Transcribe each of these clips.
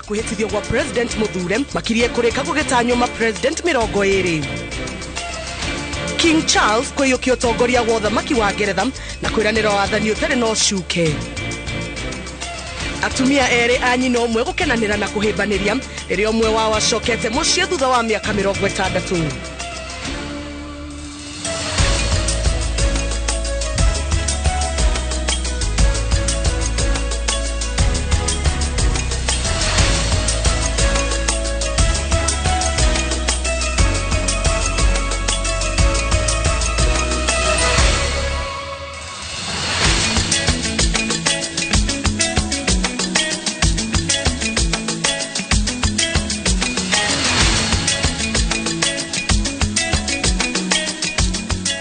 Kwĩhĩtithio gwa President mũthure makirie kũrĩka gũgĩtanywo ma President 20. King Charles kwĩyũkia ũtongoria wa ũthamaki wa Ngeretha na kwĩranĩra wathani ũtarĩ na ũcuke. Atumia erĩ a nyina ũmwe gũkenanĩra na kũhĩmbanĩria rĩrĩa ũmwe wao acokete mũciĩ thutha wa mĩaka 60.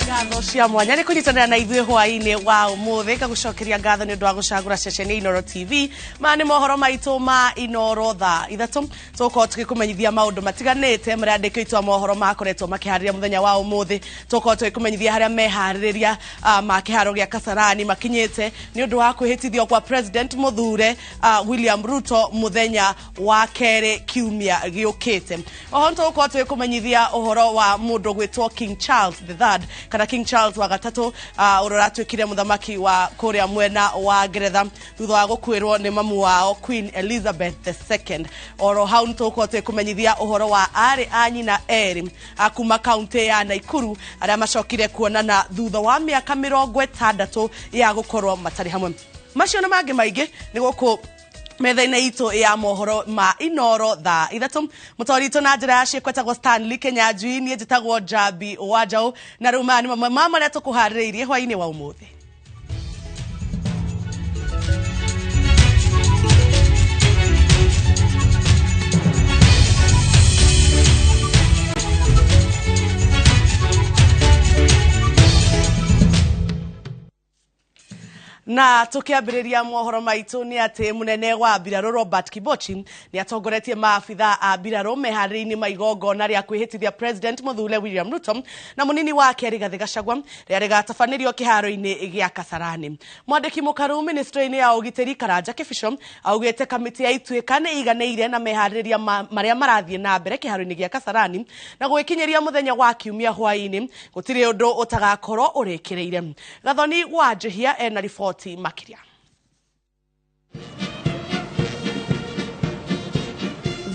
Ngatho cia mwanya nĩ kũnyitanĩra na ithuĩ hwaĩ-inĩ wa ũmũthĩ. Ngagũcokeria ngatho nĩ ũndũ wa gũcagũra ceceni ya Inooro TV. Maya nĩ mohoro maitũ ma Inooro thaa 3. Tũgũkorwo tũgĩkũmenyithia maũndũ matiganĩte marĩa andĩki aitũ a mohoro makoretwo makĩharĩria mũthenya wa ũmũthĩ. Tũgũkorwo tũgĩkũmenyithia harĩa meharĩrĩria ma kĩharo gĩa Kasarani makinyĩte nĩ ũndũ wa kwĩhĩtithio kwa President mũthure William Ruto mũthenya wa kerĩ kiumia gĩũkĩte. Oho nĩtũgũkorwo tũgĩkũmenyithia ũhoro wa mũndũ gwĩtwo King Charles the Third kana King Charles wa gatatũ, ũrĩa ũratuĩkire mũthamaki wa kũrĩa mwena wa Ngeretha thutha wa gũkuĩrwo nĩ mamu wao Queen Elizabeth the Second. Oro hau nĩtũgũkorwo tũgĩkũmenyithia ũhoro wa arĩ a nyina erĩ a kuma kaunti ya Nakuru arĩa macokire kuonana thutha wa mĩaka 60 ya gũkorwo matarĩ hamwe. Macio na mangĩ maingĩ nĩ gũkũ metha-inĩ itũ ya mohoro ma Inooro thaa 3. Mũtwari witũ na njĩra ya ciĩko etagwo Stanley Kenyanjui, niĩ njĩtagwo Njambi wa Njaũ, na rĩu maya nĩ mamwe ma marĩa tũkũharĩrĩirie hwaĩ-inĩ wa ũmũthĩ. Na tukiambĩrĩria mohoro maitũ nĩ atĩ mũnene wa mbirarũ Robert Kibochi nĩ atongoretie maabitha a mbirarũ meharĩria-inĩ ma igongona rĩa kwĩhĩtithia President mũthure William Ruto na mũnini wake Rigathĩ Gachagua rĩrĩa rĩgatabanĩrio kĩharo-inĩ gĩa Kasarani. Mwandĩki mũkaru ministry-inĩ ya ũgitĩri Karanja Kĩbico augĩte kamĩtĩ ya Ituĩka nĩ ĩiganĩire na meharĩrĩria marĩa marathiĩ na mbere kĩharo-inĩ gĩa Kasarani na gũgĩkinyĩria mũthenya wa kiumia hwaĩ-inĩ gũtirĩ ũndũ ũtagakorwo ũrĩkĩrĩire. Gathoni wa Njihia ena riboti makĩria.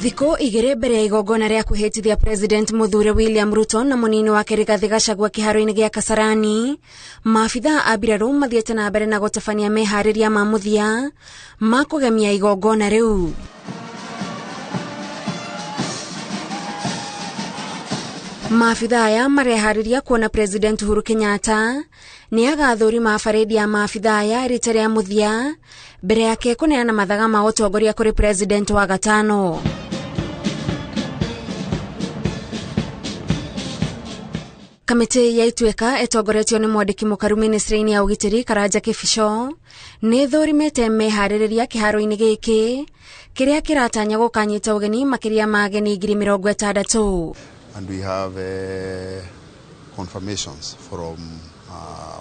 Thikũ 2 mbere ya igongona rĩa kwĩhĩtithia President mũthure William Ruto na mũnini wake Rigathĩ Gachagua kĩharo-inĩ gĩa Kasarani, maabitha a mbirarũ mathiĩte na mbere na gũtabania meharĩria ma mũthia ma kũgemia igongona rĩu. Maabitha aya mareharĩria kuona President Uhuru Kenyatta nĩ agathũrima barĩndi ya maabitha aya rita rĩa mũthia mbere yake kũneana mathaga ma ũtongoria kũrĩ President wa gatano. Kamĩtĩ ya Ituĩka ĩtongoretio nĩ mwandĩki mũkaru ministry-inĩ ya ũgitĩri Karanja Kĩbico nĩ ĩthũrimĩte meharĩrĩria kĩharo-inĩ gĩkĩ kĩrĩa kĩratanya gũkanyita ũgeni makĩria ma ageni 60,000. And we have confirmations from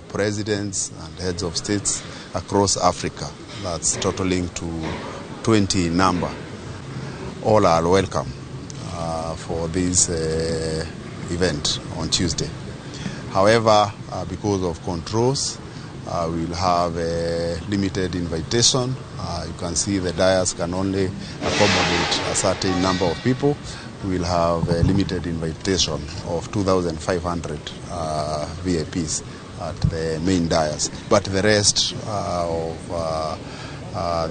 presidents and heads of states across Africa. That's totaling to 20 in number. All are welcome for this event on Tuesday. However, because of controls, we'll have a limited invitation. You can see the dais can only accommodate a certain number of people. We'll have a limited invitation of 2,500 VIPs at the main dais. But the rest of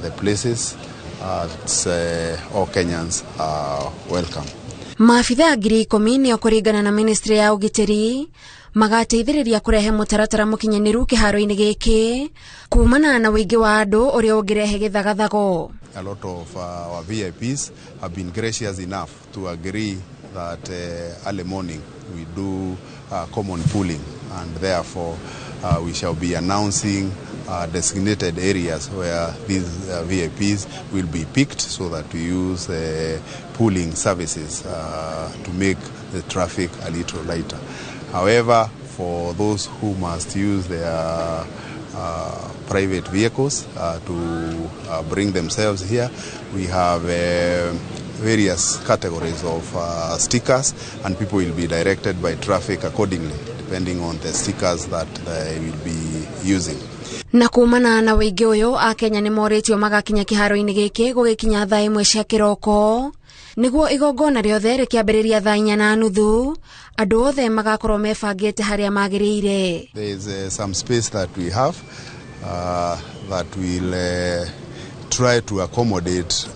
the places, all Kenyans are welcome. Maabitha 10,000 nĩo kũringana na ministry ya ũgitĩri magateithĩrĩria kũrehe mũtaratara mũkinyanĩru kĩharo-inĩ gĩkĩ kumana na ũingĩ wa andũ ũrĩa ũngĩrehe gĩthagathago. A lot of our VIPs have been gracious enough to agree that early morning we do common pooling, and therefore we shall be announcing designated areas where these VIPs will be picked so that we use pooling services to make the traffic a little lighter. However, for those who must use their private vehicles to bring themselves here. We have various categories of stickers, and people will be directed by traffic accordingly, depending on the stickers that they will be using. Na kumana na wĩingĩ ũyũ, akenya nĩ morĩtio magakinya kĩharo-inĩ gĩkĩ gũgĩkinya thaa 1 cia kĩroko nĩguo igongona rĩothe rĩkĩambĩrĩria thaa 4:30 andũ othe magakorwo mebangĩte harĩa magĩrĩire. There is some space that we have that will try to accommodate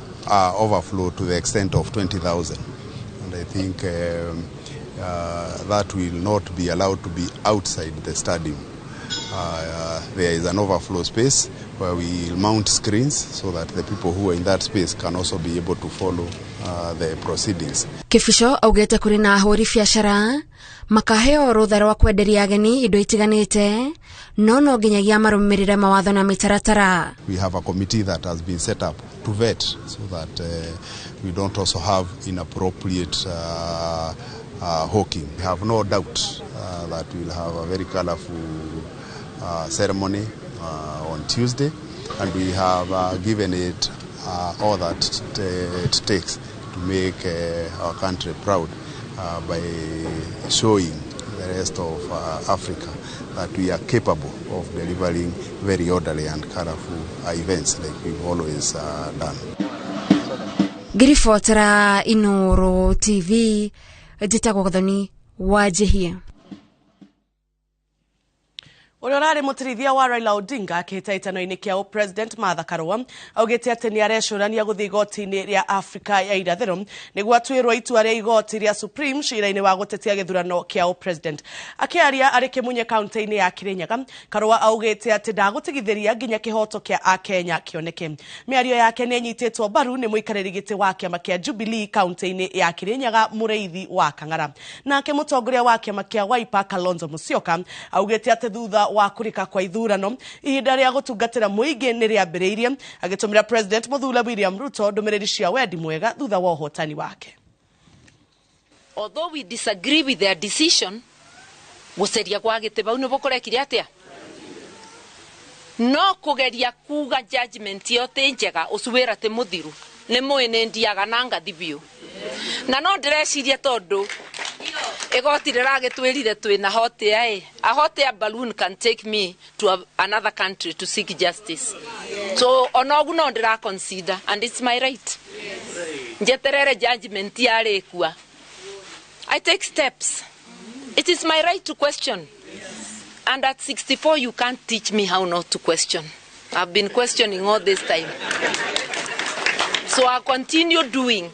overflow to the extent of 20,000, and I think that will not be allowed to be outside the stadium. There is an overflow space where we mount screens so that the people who are in that space can also be able to follow the proceedings. Kibicho augĩte kũrĩ na ahũri biacara makaheo rũtha rwa kwenderia ageni indo itiganĩte no no nginyagia marũmĩrĩre mawatho na mĩtaratara. We have a committee that has been set up to vet so that we don't also have inappropriate hawking. We have no doubt that we'll have a very colorful ceremony on Tuesday, and we have given it all that it takes to make our country proud by showing the rest of Africa that we are capable of delivering very orderly and colorful events like we've always done. Ngiribotera Inooro TV, njĩtagwo Gathoni Wanjihia. Ũrĩa ũrarĩ mũtirithia wa Raila Odinga kĩhĩtahĩtano-inĩ kĩa President Martha Karua augĩte atĩ nĩ arecũrania gũthiĩ igoti-inĩ rĩa Afrika ya irathĩro nĩguo atuĩrwo itua rĩa igoti rĩa Supreme cira-inĩ wa gũtetia gĩthurano kĩa President. Akĩaria arĩ Kĩmunye kaunti-inĩ ya Kirinyaga, Karua augĩte atĩ ndagũtigithĩria nginya kĩhoto kĩa Akenya kĩoneke. Mĩario yake nĩ ĩnyitĩtwo mbaru nĩ mũikarĩri gĩtĩ wa kĩama kĩa Jubilee kaunti-inĩ ya Kirinyaga Mũrĩithi wa Kang'ara. Nake mũtongoria wa kĩama kĩa Wiper Kalonzo Musyoka augĩte atĩ thutha wa kũrĩka kwa ithurano ihinda rĩa gũtungatĩra mũingĩ nĩ rĩambĩrĩirie, agĩtũmĩra President Mũthure William Ruto ndũmĩrĩri cia wendi mwega thutha wa ũhotani wake. Although we disagree with their decision, gũceria gwa gĩtĩ bau nĩ bũkũrekire atĩa? No kũgeria kuga judgment ĩyo ti njega ũcu wĩra ti mũthiru nĩ mũĩ nĩ ndiaga na ngathi biũ na no ndĩreciria tondũ igoti rĩragĩtwĩrire twĩna hot air, a hot air balloon can take me to another country to seek justice. So onogu no ndĩra consider, and it's my right. Njeterere judgment yarĩkua. I take steps. It is my right to question. And at 64 you can't teach me how not to question. I've been questioning all this time. So I continue doing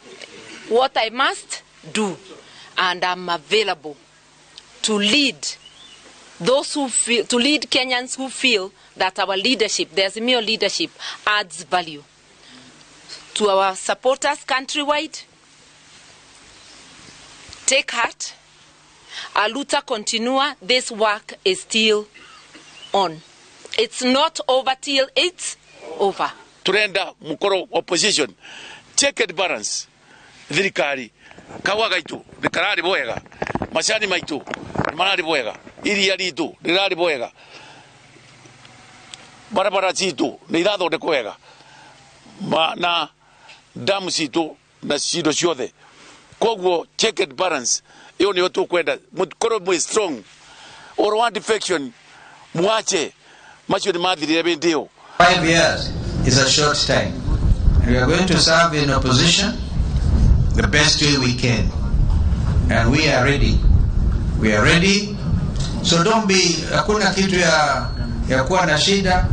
what I must do. And I'm available to lead those who feel, to lead Kenyans who feel that our leadership, the Azimio leadership, adds value. To our supporters countrywide, take heart. Aluta continua, this work is still on. It's not over till it's over. Turenda mukoro opposition, check and balance, thirikari. Kawa gaitu rikarari bwega, macani maitu marari bwega, iria ritu rirari bwega, barabara citu ni irathondekwo wega, na damu citu na cindo ciothe. Koguo check and balance iyo niyo tukwenda, mukorwo mwi strong. Oro wa defection mwache macio ni mathirire bindi iyo. 5 years is a short time, and we are going to serve in opposition the best way we can, and we are ready. We are ready. So don't be, hakuna kitu ya kuwa na shida.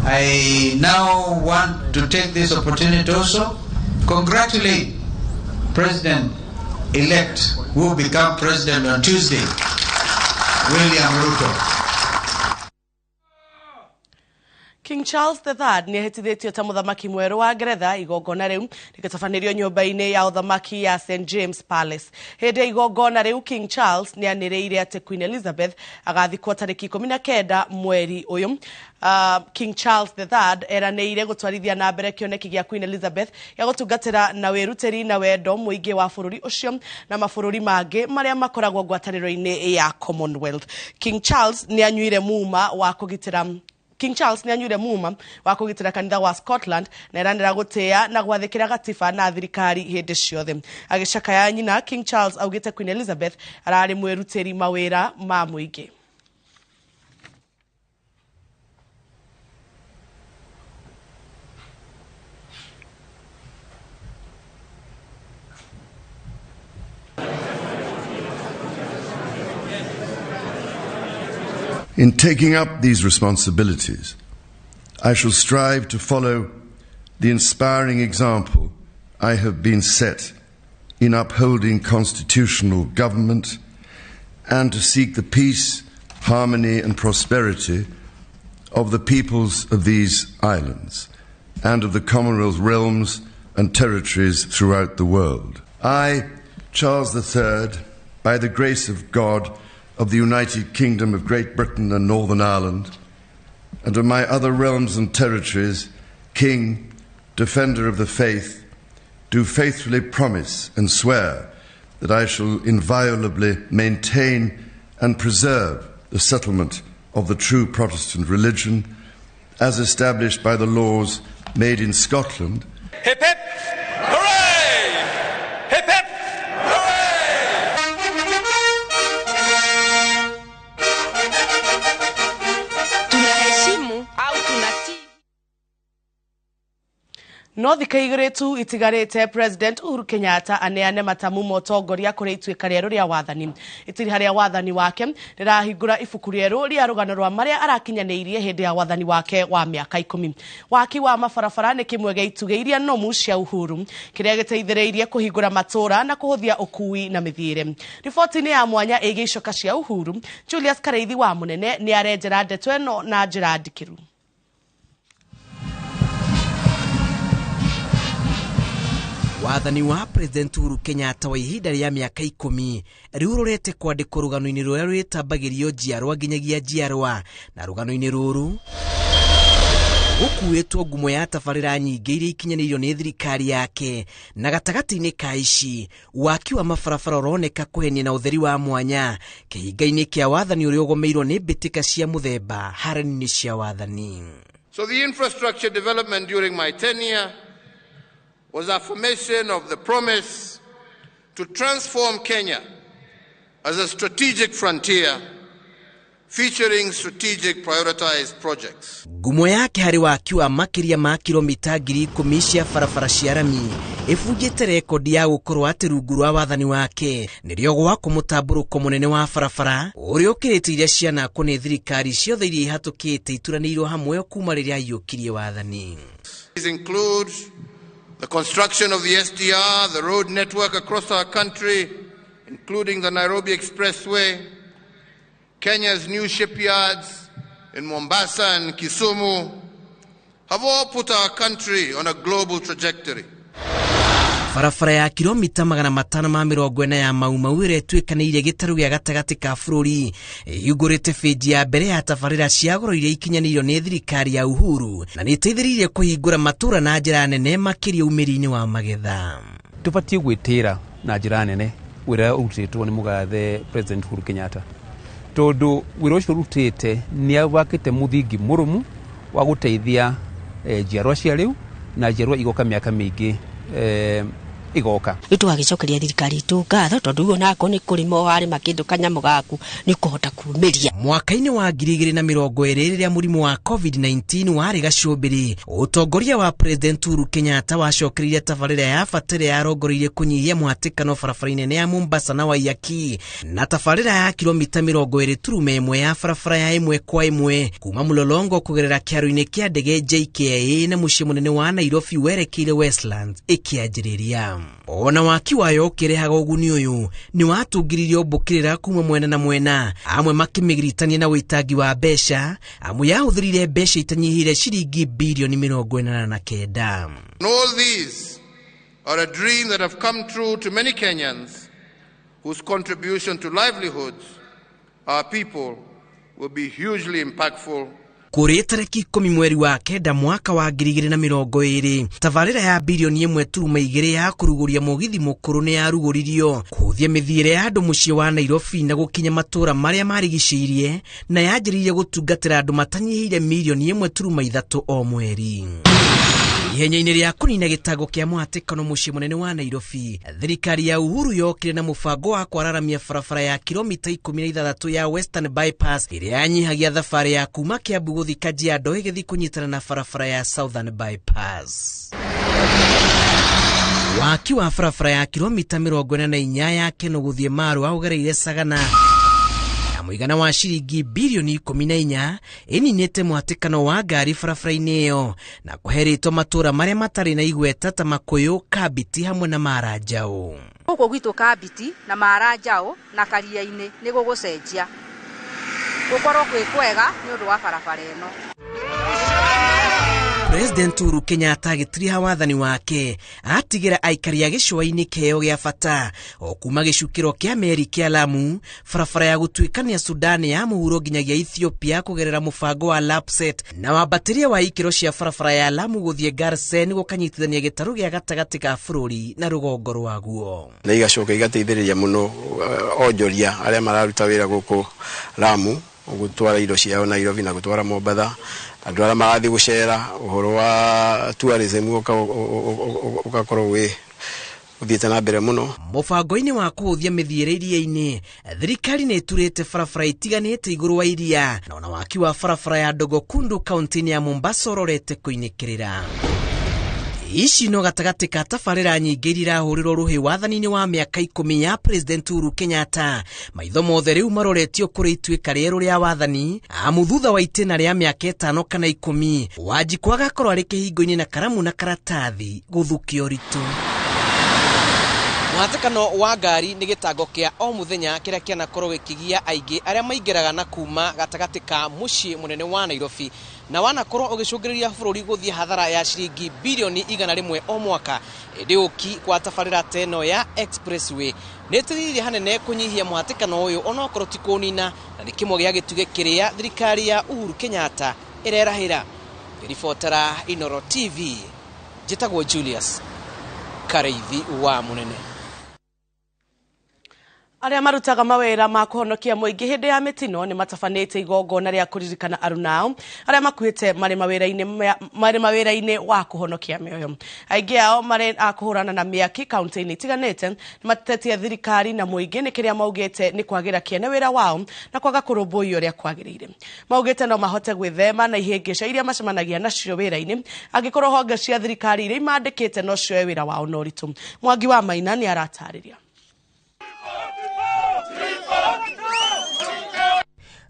I now want to take this opportunity also congratulate President-elect who will become president on Tuesday, William Ruto. King Charles III nĩ ehĩtithĩtio ta mũthamaki mwerũ wa Ngeretha. Igongona rĩu rĩgĩtabanĩrio nyũmba-inĩ ya ũthamaki ya St James Palace. Hĩndĩ ya igongona rĩu, King Charles nĩ anĩrĩire atĩ Queen Elizabeth agathikwo tarĩki 19 mweri ũyũ. King Charles III eranĩire gũtwarithia na mbere kĩoneki gĩa Queen Elizabeth gĩa gũtungatĩra na wĩrutĩri na wendo mũingĩ wa bũrũri ũcio na mabũrũri mangĩ marĩa makoragwo ngwatanĩro-inĩ ya Commonwealth. King Charles nĩ anyuire muma wa kũgitĩra kanitha wa Scotland na eranĩra gũtĩĩa na gwathĩkĩra gatiba na thirikari hĩndĩ ciothe. Agĩcakaya nyina, King Charles augĩte Queen Elizabeth ararĩ mwĩrutĩri mawĩra ma mũingĩ. In taking up these responsibilities, I shall strive to follow the inspiring example I have been set in upholding constitutional government and to seek the peace, harmony and prosperity of the peoples of these islands and of the Commonwealth realms and territories throughout the world. I, Charles III, by the grace of God, of the United Kingdom of Great Britain and Northern Ireland, and of my other realms and territories, King, Defender of the Faith, do faithfully promise and swear that I shall inviolably maintain and preserve the settlement of the true Protestant religion as established by the laws made in Scotland. Hip hip! Hooray! Hip hip! No thikũ igĩrĩ tu itigarĩte President Uhuru Kenyatta aneane matamu ma ũtongoria kũrĩ ituĩka rĩerũ rĩa wathani. Itiriha rĩa wathani wake rĩrahingũra ibuku rĩerũ rĩa rũgano rwa marĩa arakinyanĩirie hĩndĩ ya wathani wake wa mĩaka 10. Waki wa mabarabara nĩ kĩmwe gĩa itugĩ iria nomu cia Uhuru kĩrĩa gĩteithĩrĩirie kũhingũra matũũra na kũhũthia ũkui na mĩthiĩre. Riboti-inĩ ya mwanya ĩgiĩ icoka cia Uhuru, Julius Kareithi wa Mũnene nĩ arenjera ndeto ĩno na njĩra ndikĩru. Wathani wa President Uhuru Kenyatta wa ihinda rĩa mĩaka 10 rĩu rũrete kwandĩkwo rũgano-inĩ rũrĩa rwĩtambagĩrio njiarwa nginyagia njiarwa, na rũgano-inĩ rũrũ gũkuĩtwo ngumo ya tabarĩra nyingĩ iria ikinyanĩirio nĩ thirikari yake, na gatagatĩ-inĩ ka ici waki wa mabarabara ũroneka kũhenia na ũtheri wa mwanya kĩhinga-inĩ kĩa wathani ũrĩa ũgomeirwo nĩ mbĩtĩka cia mũthemba harani-inĩ cia wathani. So the infrastructure development during my tenure was affirmation of the promise to transform Kenya as a strategic frontier featuring strategic prioritized projects. Ngumo yake harĩ waki wa makĩria ma kilomita 10,000 cia barabara cia rami ĩbunjĩte rekondi ya gũkorwo atĩ rungu rwa wathani wake nĩrĩo gwakwo mũtambũrũko mũnene wa barabara ũrĩa ũkĩrĩte iria cianakwo nĩ thirikari ciothe iria ihatũkĩte ituranĩirwo hamwe kuma rĩrĩa aiyũkirie wathani. These include the construction of the SDR, the road network across our country, including the Nairobi Expressway, Kenya's new shipyards in Mombasa and Kisumu, have all put our country on a global trajectory. Barabara ya kilomita 540 ya Mau Mau ĩrĩa ĩtuĩkanĩirie gĩtarũ gĩa gatagatĩ ka bũrũri ĩhingũrĩte benji ya mbere ya tabarĩra cia goro iria ikinyanĩirio nĩ thirikari ya Uhuru na nĩ ĩteithĩrĩirie kũhingũra matũũra na njĩra nene makĩria umĩri-inĩ wa magetha. Tũbatiĩ gwĩtĩĩra na njĩra nene wĩra ũrutĩtwo nĩ mũgathe President Uhuru Kenyatta, tondũ wĩra ũcio ũrutĩte nĩ wakĩte mũthingi mũrũmu wa gũteithia njiarwa cia rĩu na njiarwa igoka mĩaka mĩingĩ igoka. Rĩu tũgagĩcokeria thirikari itũ ngatho tondũ rĩu onako nĩ kũrĩma warĩma kĩndũ kanyamũ gaku nĩ ũkũhota kumĩria. Mwaka-inĩ wa 2020 rĩrĩa mũrimũ wa COVID-19 warĩ gacũmbĩrĩ, ũtongoria wa President Uhuru Kenyatta wacokereirie tabarĩra ya bata ĩrĩa yarongoreirie kũnyihia mũhatĩkano barabara-inĩ nene ya Mombasa na Waiyaki na tabarĩra ya kilomita 20.1 ya barabara ya 1 kwa 1 kuma Mlolongo kũgerera kĩharo-inĩ kĩa ndege JKIA na mũciĩ mũnene wa Nairobi werekeire Westlands ĩkĩanjĩrĩria. Ona waki wayo ũkĩrehaga ũguni ũyũ nĩ watũngĩrĩirio mbũkĩrĩra kuma mwena na mwena, amwe makĩmĩgiritania na ũitangi wa mbeca, amu yahũthĩrire mbeca itanyihĩire ciringi birioni 89. And all these are a dream that have come true to many Kenyans whose contribution to livelihoods, our people, will be hugely impactful. Kũrĩ tarĩki 10 mweri wa 9 mwaka wa 2020, tabarĩra ya birioni 1.2 ya kũrugũria mũgithi mũkũrũ nĩ yarugũririo kũhũthia mĩthiĩre ya andũ mũciĩ wa Nairobi na gũkinya matũũra marĩa marigicĩirie, na yanjĩrĩirie gũtungatĩra andũ matanyihĩire mirioni 1.3 o mweri. Ihenya-inĩ rĩa kũnina gĩtango kĩa mũhatĩkano mũciĩ mũnene wa Nairobi, thirikari ya Uhuru yokire na mũbango wa kwararamia barabara ya kilomita 16 ya Western Bypass ĩrĩa yanyihagia thabarĩ ya kuma Kiambu gũthiĩ Kajiado ĩgĩthiĩ kũnyitana na barabara ya Southern Bypass. Waki wa barabara ya kilomita 44 ya Keno gũthiĩ Marua ũgereire Sagana mũigana wa ciringi birioni 14 ĩninĩte mũhatĩkano wa ngari barabara-inĩ ĩyo na kũheritwo matũũra marĩa matarĩ na igweta ta Makuyu, Kambiti hamwe na Maranjaũ. Gũkũ gwitũ Kambiti na Maranjaũ na Karia-inĩ nĩ gũgũcenjia gũkorwo kwĩ kwega nĩ ũndũ wa barabara ĩno. President Uhuru Kenyatta agĩtiriha wathani wake atigĩra aikari a gĩcũa-inĩ kĩheo gĩa bata o kuma gĩcukĩro kĩa meri kĩa Lamu, barabara ya gũtuĩkania Sudan ya mũhuro nginyagia Ethiopia kũgerera mũbango wa LAPSSET na wambatĩria wa ikĩro cia barabara ya Lamu gũthiĩ Garsen gũkanyitithania gĩtarũ gĩa gatagatĩ ka bũrũri na rũgongo rwaguo. Na igacoka igateithĩrĩria mũno onjoria arĩa mararuta wĩra gũkũ Lamu gũtwara indo ciao Nairobi na gũtwara Mombatha, andũ arĩa marathiĩ gũcera, ũhoro wa tourism ũgakorwo wĩ ũthiĩte na mbere mũno. Mũbango-inĩ wa kũhũthia mĩthiĩre iria-inĩ, thirikari nĩ ĩturĩte barabara itiganĩte igũrũ wa iria, na ona waki wa barabara ya Dogo Kundu kaunti-inĩ ya Mombasa ũrorete kũinĩkĩrĩra. Ici no gatagatĩ ka tabarĩra nyingĩ iria irahũrĩrwo rũhĩ wathani-inĩ wa mĩaka 10 ya President Uhuru Kenyatta. Maitho mothe rĩu maroretio kũrĩ ituĩka rĩerũ rĩa wathani, amu thutha wa itĩna rĩa mĩaka 5 kana 10 Wanjikũ agakorwo arĩ kĩhingo-inĩ na karamu na karatathi gũthũkia ũritũ. Mũhatĩkano wa ngari nĩ gĩtango kĩa o mũthenya kĩrĩa kĩanakorwo gĩkĩgia aingĩ arĩa maingĩraga na kuma gatagatĩ ka mũciĩ mũnene wa Nairobi, na wanakorwo ũgĩcũngĩrĩria bũrũri gũthiĩ hathara ya ciringi birioni 100 o mwaka. Ĩndĩ ũki kwa tabarĩra ta ĩno ya Expressway nĩ ĩteithĩrĩirie hanene kũnyihia mũhatĩkano ũyũ onokorwo ti kũũnina, na nĩ kĩmwe gĩa gĩtugĩ kĩrĩa thirikari ya Uhuru Kenyatta ĩrerahĩra. Ribotera Inooro TV, njĩtagwo Julius Kareithi wa Mũnene. Arĩa marutaga mawĩra ma kũhonokia mũingĩ hĩndĩ ya mĩtino nĩ matabanĩte igongona rĩa kũririkana arunao arĩa makuĩte marĩ mawĩra-inĩ wa kũhonokia mĩoyo. Aingĩ ao marĩ a kũhũrana na mĩaki kaunti-inĩ itiganĩte nĩ matetie thirikari na mũingĩ nĩ kĩrĩa maugĩte nĩ kwagĩra kĩene wĩra wao na kwaga kũrũmbũiyo ũrĩa kwagĩrĩire. Maugĩte no mahote gwĩthema na ihĩngĩca iria macemanagia nacio wĩra-inĩ angĩkorwo honge cia thirikari iria imandĩkĩte no cioe wĩra wao na ũritũ. Mwangi wa Maina nĩ aratarĩria.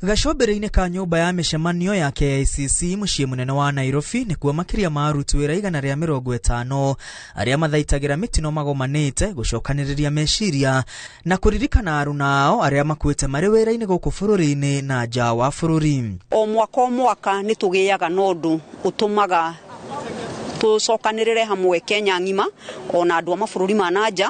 Gacũmbĩrĩ-inĩ ka nyũmba ya mĩcemanio ya KICC mũciĩ mũnene wa Nairobi nĩkuo makĩria ma aruti wĩra 150 arĩa mathaitagĩra mĩtino magomanĩte gũcokanĩrĩria meciria na kũririkana aruna ao arĩa makuĩte marĩ wĩra-inĩ gũkũ bũrũri-inĩ na nja wa bũrũri. O mwaka nĩ tũgĩaga na ũndũ ũtũmaga tũcokanĩrĩre hamwe Kenya ng'ima ona andũ a mabũrũri ma nanja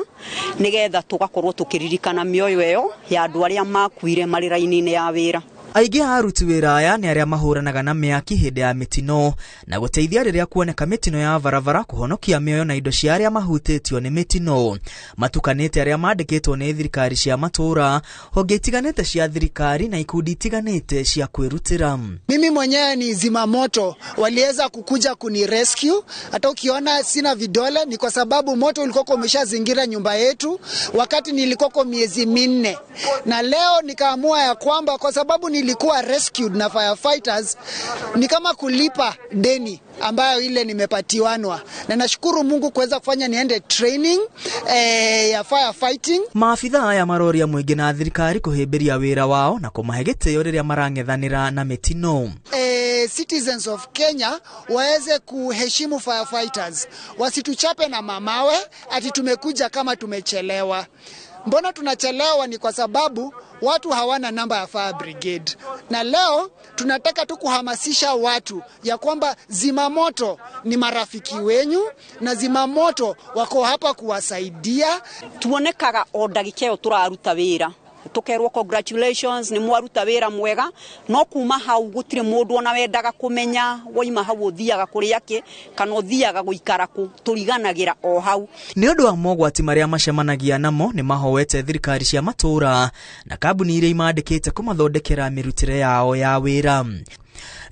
nĩgetha tũgakorwo tũkĩririkana mĩoyo ĩyo ya andũ arĩa makuire marĩ raini-inĩ ya wĩra. Aingĩ a aruti wĩra aya nĩ arĩa mahũranaga na mĩaki hĩndĩ ya mĩtino na gũteithia rĩrĩa kuoneka mĩtino ya barabara kũhonokia mĩoyo na indo cia arĩa mahutĩtio nĩ mĩtino. Matukanĩte arĩa mandĩkĩtwo nĩ thirikari cia matũũra, honge itiganĩte cia thirikari na ikundi itiganĩte cia kwĩrutĩra. Mimi mwenyewe ni zimamoto, waliweza kukuja kuni rescue. Hata ukiona sina vidole ni kwa sababu moto ulikuwa umeshazingira nyumba yetu wakati nilikuwa miezi 4, na leo nikaamua ya kwamba kwa sababu nilikuwa rescued na firefighters ni kama kulipa deni ambayo ile nimepatiwanwa, na nashukuru Mungu kuweza kufanya niende training ya firefighting. Maabithaa aya maroria mũingĩ na thirikari kũhĩmbĩria wĩra wao na kũmahe gĩtĩo rĩrĩa marang'ethanĩra na mĩtino. Citizens of Kenya waweze kuheshimu firefighters, wasituchape na mamawe ati tumekuja kama tumechelewa. Mbona tunachelewa? Ni kwa sababu watu hawana namba ya fire brigade. Na leo tunataka tu kuhamasisha watu ya kwamba zimamoto ni marafiki wenyu na zimamoto wako hapa kuwasaidia. Tuonekaga o ndagika ĩyo tũraruta wĩra tukerwo congratulations ni mwaruta wĩra mwega, no kuma hau gũtirĩ mũndũ ona wendaga kũmenya woima hau ũthiaga kũrĩa kĩ kana ũthiaga gũikara kũ, tũriganagĩra o hau. Nĩ ũndũ wa mogwati marĩa macemanagia namo nĩ mahoete thirikari cia matũũra na kambuni iria imandĩkĩte kũmathondekera mĩrutĩre yao ya wĩra.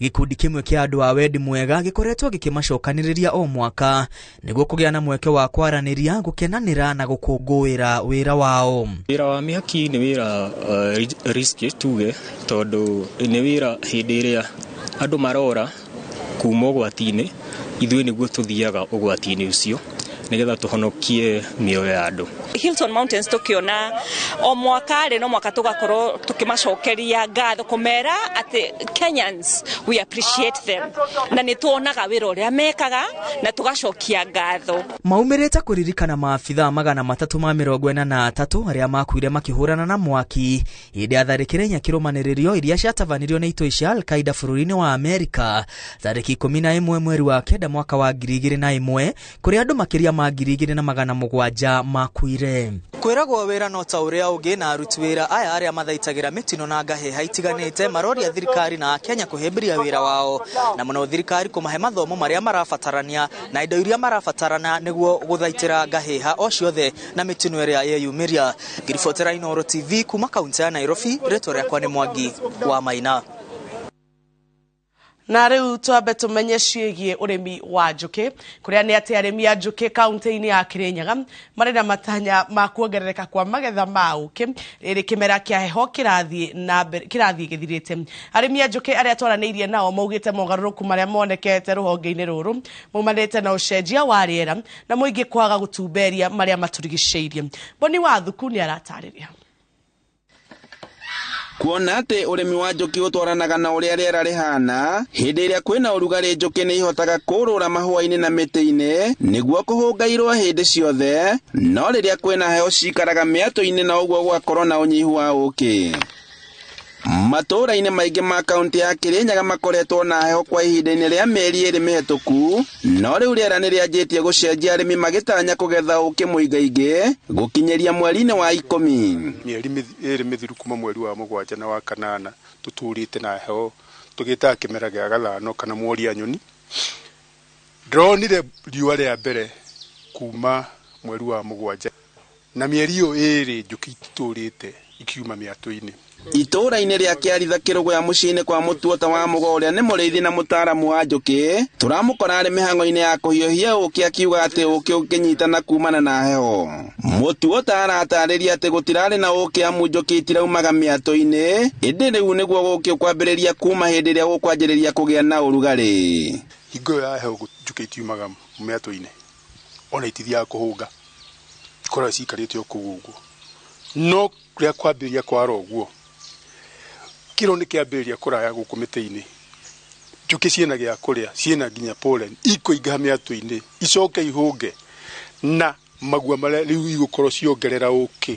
Gĩkundi kĩmwe kĩa andũ a wendi mwega gĩkoretwo gĩkĩmacokanĩrĩria o mwaka nĩguo kũgĩa na mweke wa kwaranĩria, gũkenanĩra na gũkũngũĩra wĩra wao. Wĩra wa mĩhaki nĩ wĩra risky tuge, tondũ nĩ wĩra hĩndĩ ĩrĩa andũ marora kuma ũgwati-inĩ, ithuĩ nĩguo tũthiaga ũgwati-inĩ ũcio nĩgetha tũhonokie mĩoyo ya andũ. Hilton Mountains tukiona o mwaka rĩ no mwaka tugakorwo tukimacokeria ngatho kumera ati Kenyans we appreciate them, na nĩ tuonaga wĩra ũrĩa mekaga na tugacokia ngatho. Maumĩrĩte kũririkana maabithaa 343 arĩa makuire makĩhũrana na mwaki hĩndĩ ya tharĩkĩra inya kĩrũmanĩrĩrio iria ciatabanirio nĩ itoi cia Al-Qaeda bũrũri-inĩ wa Amerika tarĩki 11 mweri wa 9 mwaka wa 2001 kũrĩa andũ makĩria ma 2700 makuire. Kwĩragwo wĩra no ta ũrĩa ũngĩ na aruti wĩra aya arĩa mathaitagĩra mĩtino na ngahĩha itiganĩte maroria thirikari na Kenya kũhĩmbĩria wĩra wao na mũno thirikari kũmahe mathomo marĩa marabatarania na indo iria marabatarana nĩguo gũthaitĩra ngahĩha o ciothe na mĩtino ĩrĩa yeyumĩria. Ngĩribotera Inooro TV kuma kaunti ya Nairobi, rĩtwa rĩakwa nĩ Mwangi wa Maina. Na rĩu twambe tũmenye ciĩgiĩ ũrĩmi wa njũkĩ, kũrĩa nĩ atĩ arĩmi a njũkĩ kaunti-inĩ ya Kirinyaga marĩ na matanya ma kuongerereka kwa magetha ma ũkĩ rĩrĩ kĩmera kĩa heho kĩrathiĩ na mbere kĩrathiĩ gĩthirĩte. Arĩmi a njũkĩ arĩa twaranĩirie nao maugĩte mogarũrũku marĩa monekete rũhonge-inĩ rũrũ maumanĩte na ũcenjia wa rĩera na mũingĩ kwaga gũtumberia marĩa matũrigicĩirie. Boni wa Thuku nĩ aratarĩria. Kuona atĩ ũrĩmi wa njũkĩ ũtwaranaga na ũrĩa rĩera rĩhana, hĩndĩ ĩrĩa kwĩna ũrugarĩ njũkĩ nĩ ihotaga kũrũra mahũa-inĩ na mĩtĩ-inĩ nĩguo kũhũnga irũa hĩndĩ ciothe, no rĩrĩa kwĩna heho cikaraga mĩatũ-inĩ na ũguo gũgakorwo na ũnyihu wa ũkĩ. Matũũra-inĩ maingĩ ma kaunti ya Kirinyaga makoretwo na heho kwa ihinda-inĩ rĩa mĩeri 2 mĩhetũku, no rĩu rĩera nĩ rĩanjĩtie gũcenjia arĩmi magĩtanya kũgetha ũkĩ mũingaingĩ gũkinyĩria mweri-inĩ wa 10. Mĩeri 2 mĩthiru kuma mweri wa 7 na wa 8 tũtũrĩte na heho tũgĩtaga kĩmera gĩa gathano kana mworia nyoni. Ndĩronire riũa rĩa mbere kuma mweri wa 7 na mĩeri ĩyo 2 njũkĩ itũrĩte ikiuma mĩatũ-inĩ. Itũũra-inĩ rĩa Kĩaritha Kĩrũgũya mũciĩ-inĩ kwa Mũtuota wa Mũgo ũrĩa nĩ mũrĩithi na mũtaaramu wa njũkĩ, tũramũkora arĩ mĩhang'o-inĩ ya kũhiũhia ũkĩ akiuga atĩ ũkĩ ũkĩnyitana kumana na heho. Mũtuota aratarĩria atĩ gũtirarĩ na ũkĩ amu njũkĩ itiraumaga mĩatũ-inĩ, ĩndĩ rĩu nĩguo ũkĩ ũkwambĩrĩria kuma hĩndĩ ĩrĩa gũkwanjĩrĩria kũgĩa na ũrugarĩ. Hingo ĩyo ya heho njũkĩ itiumaga mĩatũ-inĩ, ona itithiaga kũhũnga, ikoragwo ciikarĩte o kũu ũguo. No rĩa kwambĩrĩria kwara ũguo kĩro nĩ kĩambĩrĩria kũraya gũkũ mĩtĩ-inĩ, njũkĩ ciĩna gĩa kũrĩa, ciĩna nginya pollen, ikũingĩha mĩatũ-inĩ icoke ihũnge na magua marĩa rĩu igũkorwo ciongerera ũkĩ,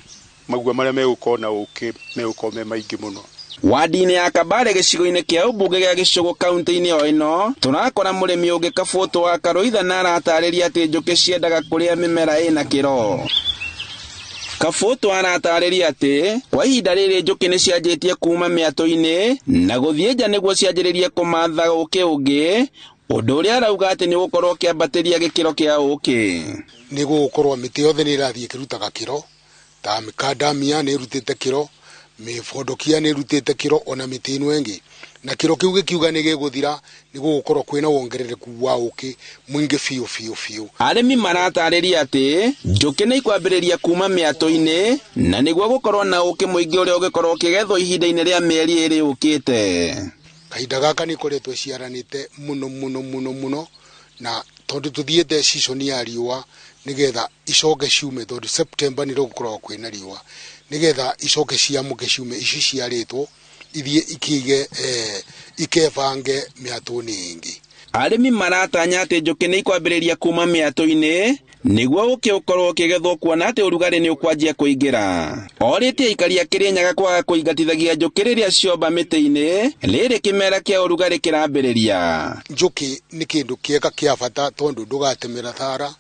magua marĩa megũkorwo na ũkĩ megũkorwo me maingĩ mũno. Wadi-inĩ ya Kabare gĩcigo-inĩ kĩa ũmbunge gĩa Gĩcũgũ kaunti-inĩ o ĩno, tũrakora mũrĩmi ũngĩ Kabũtũ wa Karũitha na aratarĩria atĩ njũkĩ ciendaga kũrĩa mĩmera ĩna kĩro. Kabũtũ aratarĩria atĩ kwa ihinda rĩrĩ njũkĩ nĩ cianjĩtie kuma mĩatũ-inĩ na gũthiĩ nja nĩguo cianjĩrĩrie kũmatha ũkĩ ũngĩ, ũndũ ũrĩa arauga atĩ nĩ ũgũkorwo ũkĩambatĩria gĩkĩro kĩa ũkĩ. Nĩ gũgũkorwo mĩtĩ yothe nĩ ĩrathiĩ ĩkĩrutaga kĩro, ta mĩkandamia nĩ ĩrutĩte kĩro, Mĩbondokia nĩ ĩrutĩte kĩro ona mĩtĩ ĩno ĩngĩ, na kĩro kĩu gĩkiuga nĩ gĩgũthira, nĩ gũgũkorwo kwĩna wongerereku wa ũkĩ mũingĩ biũ biũ biũ. Arĩmi maratarĩria atĩ njũkĩ nĩ ikwambĩrĩria kuma mĩatũ-inĩ na nĩguo gũkorwo na ũkĩ mũingĩ ũrĩa ũngĩkorwo ũkĩgethwo ihinda-inĩ rĩa mĩeri ĩrĩ yũkĩte. Kahinda gaka nĩ ikoretwo iciaranĩte mũno mũno mũno mũno, na tondũ tũthiĩte season ya riũa nĩgetha icoke ciume, tondũ September nĩrĩo gũkoragwo kwĩna riũa, nĩgetha icoke ciamũke ciume ici ciarĩtwo ithiĩ ikige ikebange mĩatũ-inĩ ĩngĩ. Arĩmi maratanya atĩ njũkĩ nĩ ikwambĩrĩria kuma mĩatũ-inĩ nĩguo ũkĩ ũkorwo ũkĩgethwo, kuona atĩ ũrugarĩ nĩ ũkwanjia kũingĩra. Orĩtie aikari a Kĩrĩnyaga kwaga kũingatithagia njũkĩ rĩrĩa ciomba mĩtĩ-inĩ rĩrĩ kĩmera kĩa ũrugarĩ kĩrambĩrĩria. Njũkĩ nĩ kĩndũ kĩega kĩa bata tondũ ndũgatemera thara,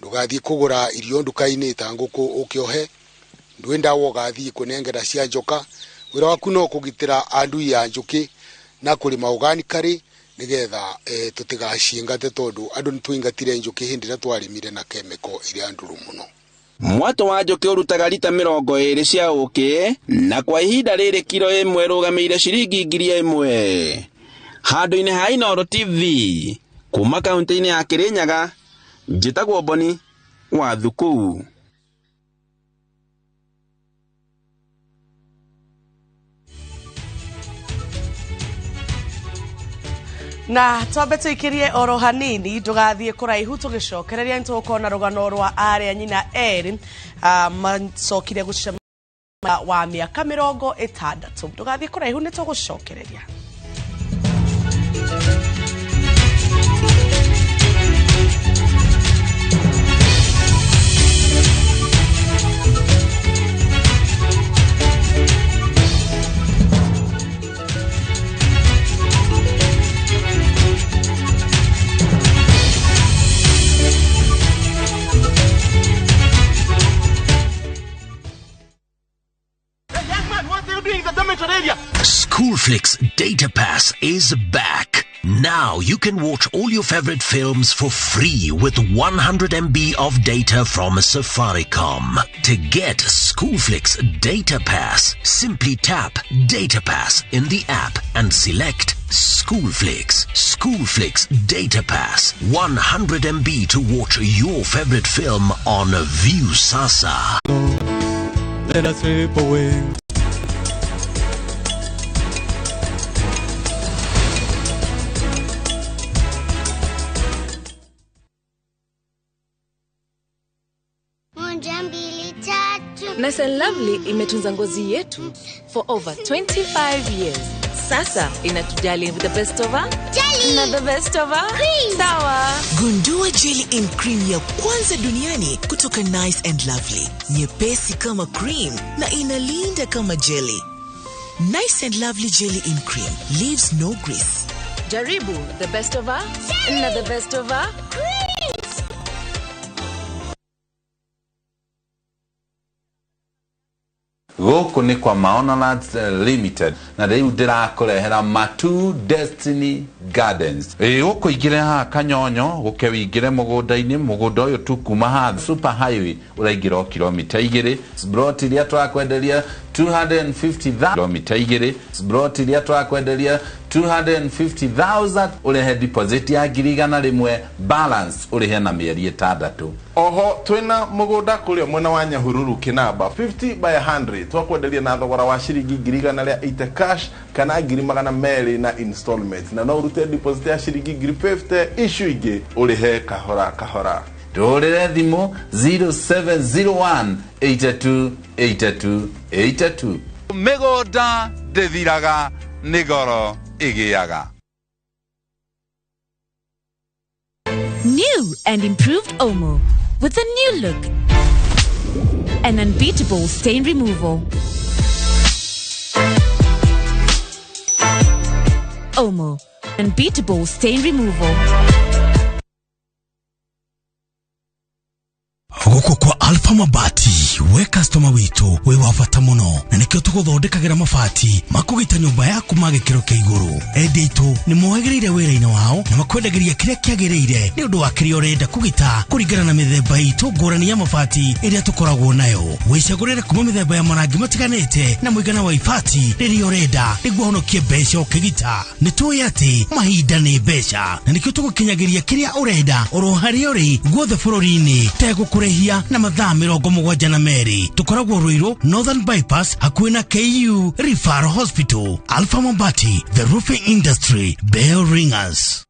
ndũgathiĩ kũgũra irio nduka-inĩ ta ngũkũ ũkĩohe, ndwĩ ndawa ũgathiĩ kũnengera cia njoka. Wĩra waku no kũgitĩra andui ya njũkĩ na kũrĩma organically nĩgetha tũtigaciingate, tondũ andũ nĩtwaingatire njũkĩ hĩndĩ ĩrĩa twarĩmire na chemical iria ndũrũ mũno. Mwatũ wa njũkĩ ũrutaga rita 20 cia ũkĩ, na kwa ihinda rĩrĩ kiro ĩmwe ĩrũgamĩire ciringi 1000. Handũ-inĩ ha Inooro TV kuma kaunti-inĩ ya Kĩrĩnyaga, njĩtagwo Boni wa Thuku. Na twambe tũikĩrie oro hanini, ndũgathiĩ kũraihu, tũgĩcokereria nĩtũgũkorwo na rũgano rwa arĩa nyina erĩ macokire gũcemania wa mĩaka 60. Ndũgathiĩ kũraihu, nĩtũgũcokereria. Schoolflix Data Pass is back. Now you can watch all your favorite films for free with 100 MB of data from Safaricom. To get Schoolflix Data Pass, simply tap Data Pass in the app and select Schoolflix. Schoolflix Data Pass, 100 MB to watch your favorite film on Viusasa. Let us slip away. Nice and Lovely imetunza ngozi yetu for over 25 years. Sasa inatujali with the best of her jelly na the best of her cream. Sawa. Gundua jelly in cream ya kwanza duniani kutoka Nice and Lovely. Nyepesi kama cream na inalinda kama jelly. Nice and Lovely jelly in cream leaves no grease. Jaribu the best of her jelly na the best of her cream. Gũkũ nĩ kwa Maona Lands Limited na rĩu ndĩrakũrehera Matu Destiny Gardens. Ĩ gũkũ ingĩre haha Kanyonyo, gũke wĩingĩre mũgũnda-inĩ, mũgũnda ũyũ tu kuma haha super highway ũraingĩra o kilomita 2. Plot iria twakwenderia 250,000 kilomita 2. Plot iria twakwenderia 250,000 ũrehe deposit ya 100,000, balance ũrĩhe na mĩeri 6. Oho twina mugunda kuria mwena wa Nyahururu Kinamba 50 by 100 twakwenderia na thogora wa ciringi 180 cash kana 200 na installment, na no urute deposit ya ciringi 50 icio ingĩ ũrĩhe kahora kahora. Tũhũrĩre thimũ 0701 82 82 82. Mĩgũnda ndĩthiraga, nĩ goro ĩgĩaga. New and improved Omo with a new look and unbeatable stain removal. Omo, unbeatable stain removal. Huko kwa Alpha Alpha Mabati, we customer witũ wĩ wa bata mũno, na nĩkĩo tũgũthondekagĩra mabati makũgita nyũmba yaku ma gĩkĩro kĩa igũrũ. Endia aitũ nĩ mohĩgĩrĩire wĩra-inĩ wao na makwendagĩria kĩrĩa kĩagĩrĩire nĩ ũndũ wa kĩrĩa ũrenda kũgita kũringana na mĩthemba itũ ngũrani ya mabati ĩrĩa tũkoragwo nayo. Wĩcagũrĩre kuma mĩthemba ya marangi matiganĩte na mũigana wa ibati rĩrĩa ũrenda nĩguo ũhonokie mbeca ũkĩgita. Nĩ tũĩ atĩ mahinda nĩ mbeca, na nĩkĩo tũgũkinyagĩria kĩrĩa ũrenda oro harĩa ũrĩ guothe bũrũri-inĩ tegũkũrĩhia na mathaa 72. Tũkoragwo Ruiru Northern Bypass hakuhĩ na KU Referral Hospital. Alpha Mabati, the roofing industry bell ringers.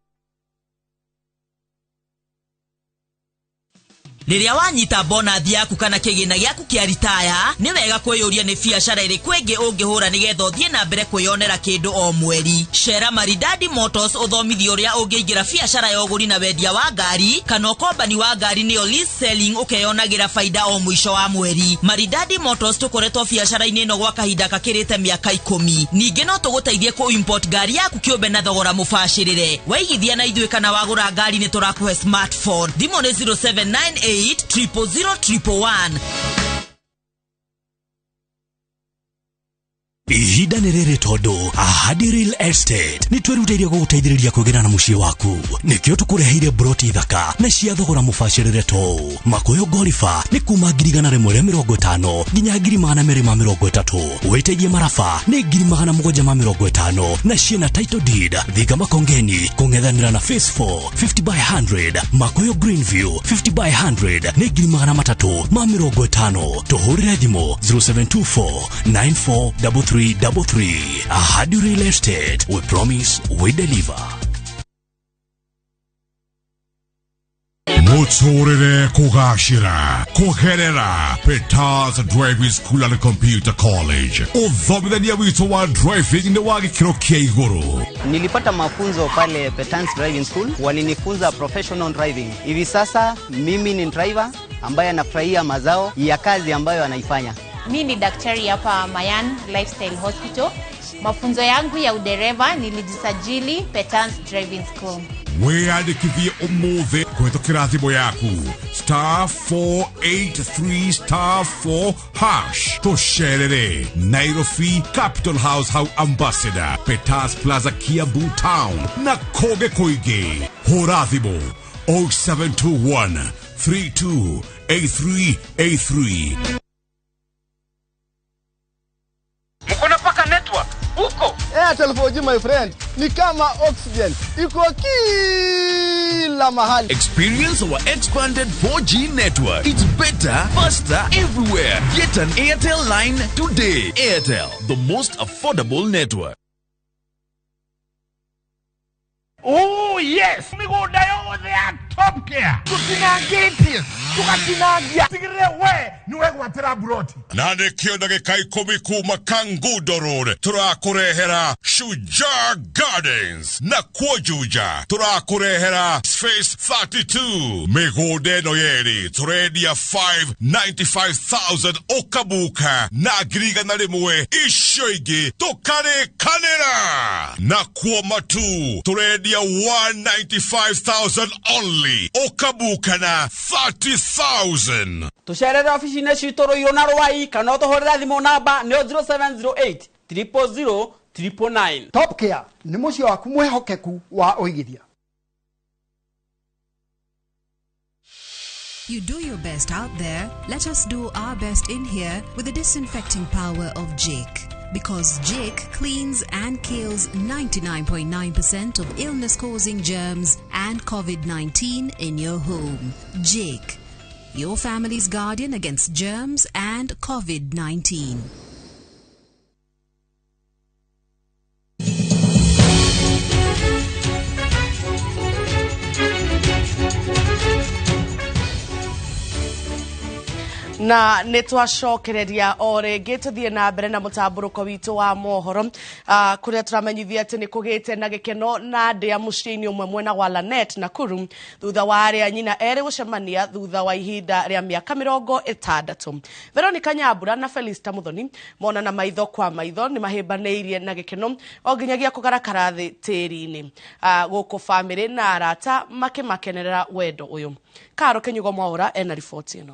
Rĩrĩa wanyita bonathi yaku kana kĩgĩna gĩaku kĩa ritaya, nĩ wega kwĩyũria nĩ biacara ĩrĩkũ ĩngĩ ũngĩhũra nĩgetha ũthiĩ na mbere kwĩyonera kĩndũ o mweri. Cera Maridadi Motors ũthomithio ũrĩa ũngĩingĩra biacara ya ũgũri na wendia wa ngari kana ũkombani wa ngari nĩyo lease selling, ũkeyonagĩra baida o mũico wa mweri. Maridadi Motors tũkoretwo biacara-inĩ ĩno gwa kahinda gakĩrĩte mĩaka 10. Ningĩ no tũgũteithie kũ import ngari yaku kĩũmbe na thogora mũbacĩrĩre. Waigithia na ithuĩ kana wagũra ngari nĩ tũrakũhe smartphone. Thimũ nĩ 0798 000 111. Ihinda nĩ rĩrĩ tondũ Ahadi Real Estate nĩ twĩrutĩire gũgũteithĩrĩria kwĩgĩra na mũciĩ waku, nĩkĩo tũkũreheire broti thaka na cia thogora mũbacĩrĩre to Makoyo Gorifa nĩ kuma 150,000 nginya 230,000. Wĩteithie maraba nĩ 750,000 na ciĩna title deed. Thika Makongeni kũng'ethanĩra na Phase 4 50 by 100, Makoyo Greenview 50 by 100 nĩ 350,000. Tũhũrĩre thimũ 0724 94 3333. Ahadi Real Estate, we promise, we deliver. Muturire kugashira kugerera Peters Driving School and Computer College. Uthomithania witũ wa driving nĩ wa gĩkĩro kĩa igũrũ. Nilipata mafunzo pale Peters Driving School, walinifunza professional driving. Hivi sasa mimi ni driver ambaye anafurahia mazao ya kazi ambayo anaifanya. Mi ni daktari hapa Mayan Lifestyle Hospital. Mafunzo yangu ya udereva nilijisajili Peters Driving School. Wĩyandĩkithie ũmũthĩ kũhĩtũkĩra thimũ yaku star 483 star 4 hash. Tũcerere Nairobi Capital House hau Ambassador, Peters Plaza Kiambu Town na kũngĩ kũingĩ. Hũra thimũ 0721 328383. Mkona paka network huko. Airtel 4G my friend ni kama oxygen, iko kila mahali. Experience our expanded 4G network. It's better, faster, everywhere. Get an Airtel line today. Airtel, the most affordable network. Oh yes, migunda yothe ya Top Care tutinangĩtie tugatinangia tigĩrĩre we nĩwe gwatĩra buroti. Na nĩkĩo ndagĩka 10 kuma Kangundo Road tũrakũrehera Shujaa Gardens, na kuo Juja tũrakũrehera Space 32. Mĩgũnda ĩno yerĩ tũrendia 595,000 ũkabuka na 100,000, icio ingĩ tũkarĩkanĩra. Na kuo Matu tũrendia 195,000 only, ũkabuka na 30,000. Tũcerere ofici-inĩ citũ Ruiru na Ruai kana ũtũhũrĩre thimũ namba nĩyo 0708 000 999. Top Care nĩ mũciĩ waku mwĩhokeku wa ũigithia. You do your best out there, let us do our best in here with the disinfecting power of Jake. Because Jake cleans and kills 99.9% of illness-causing germs and COVID-19 in your home. Jake, your family's guardian against germs and COVID-19. Na nĩ twacokereria o rĩngĩ tũthiĩ na mbere na mũtambũrũko witũ wa mohoro, kũrĩa tũramenyithia atĩ nĩ kũgĩte na gĩkeno na ndĩa mũciĩ-inĩ ũmwe mwena wa Lanet Nakuru thutha wa arĩa nyina erĩ gũcemania thutha wa ihinda rĩa mĩaka 60. Veronica Nyambura na Felista Muthoni monana maitho kwa maitho nĩ mahĩmbanĩirie na gĩkeno o nginyagia kũgarakara thĩ tĩri-inĩ. Gũkũ bamĩrĩ na arata makĩmakenerera wendo ũyũ. Karo Kĩnyugo Mwaũra ena riboti ĩno.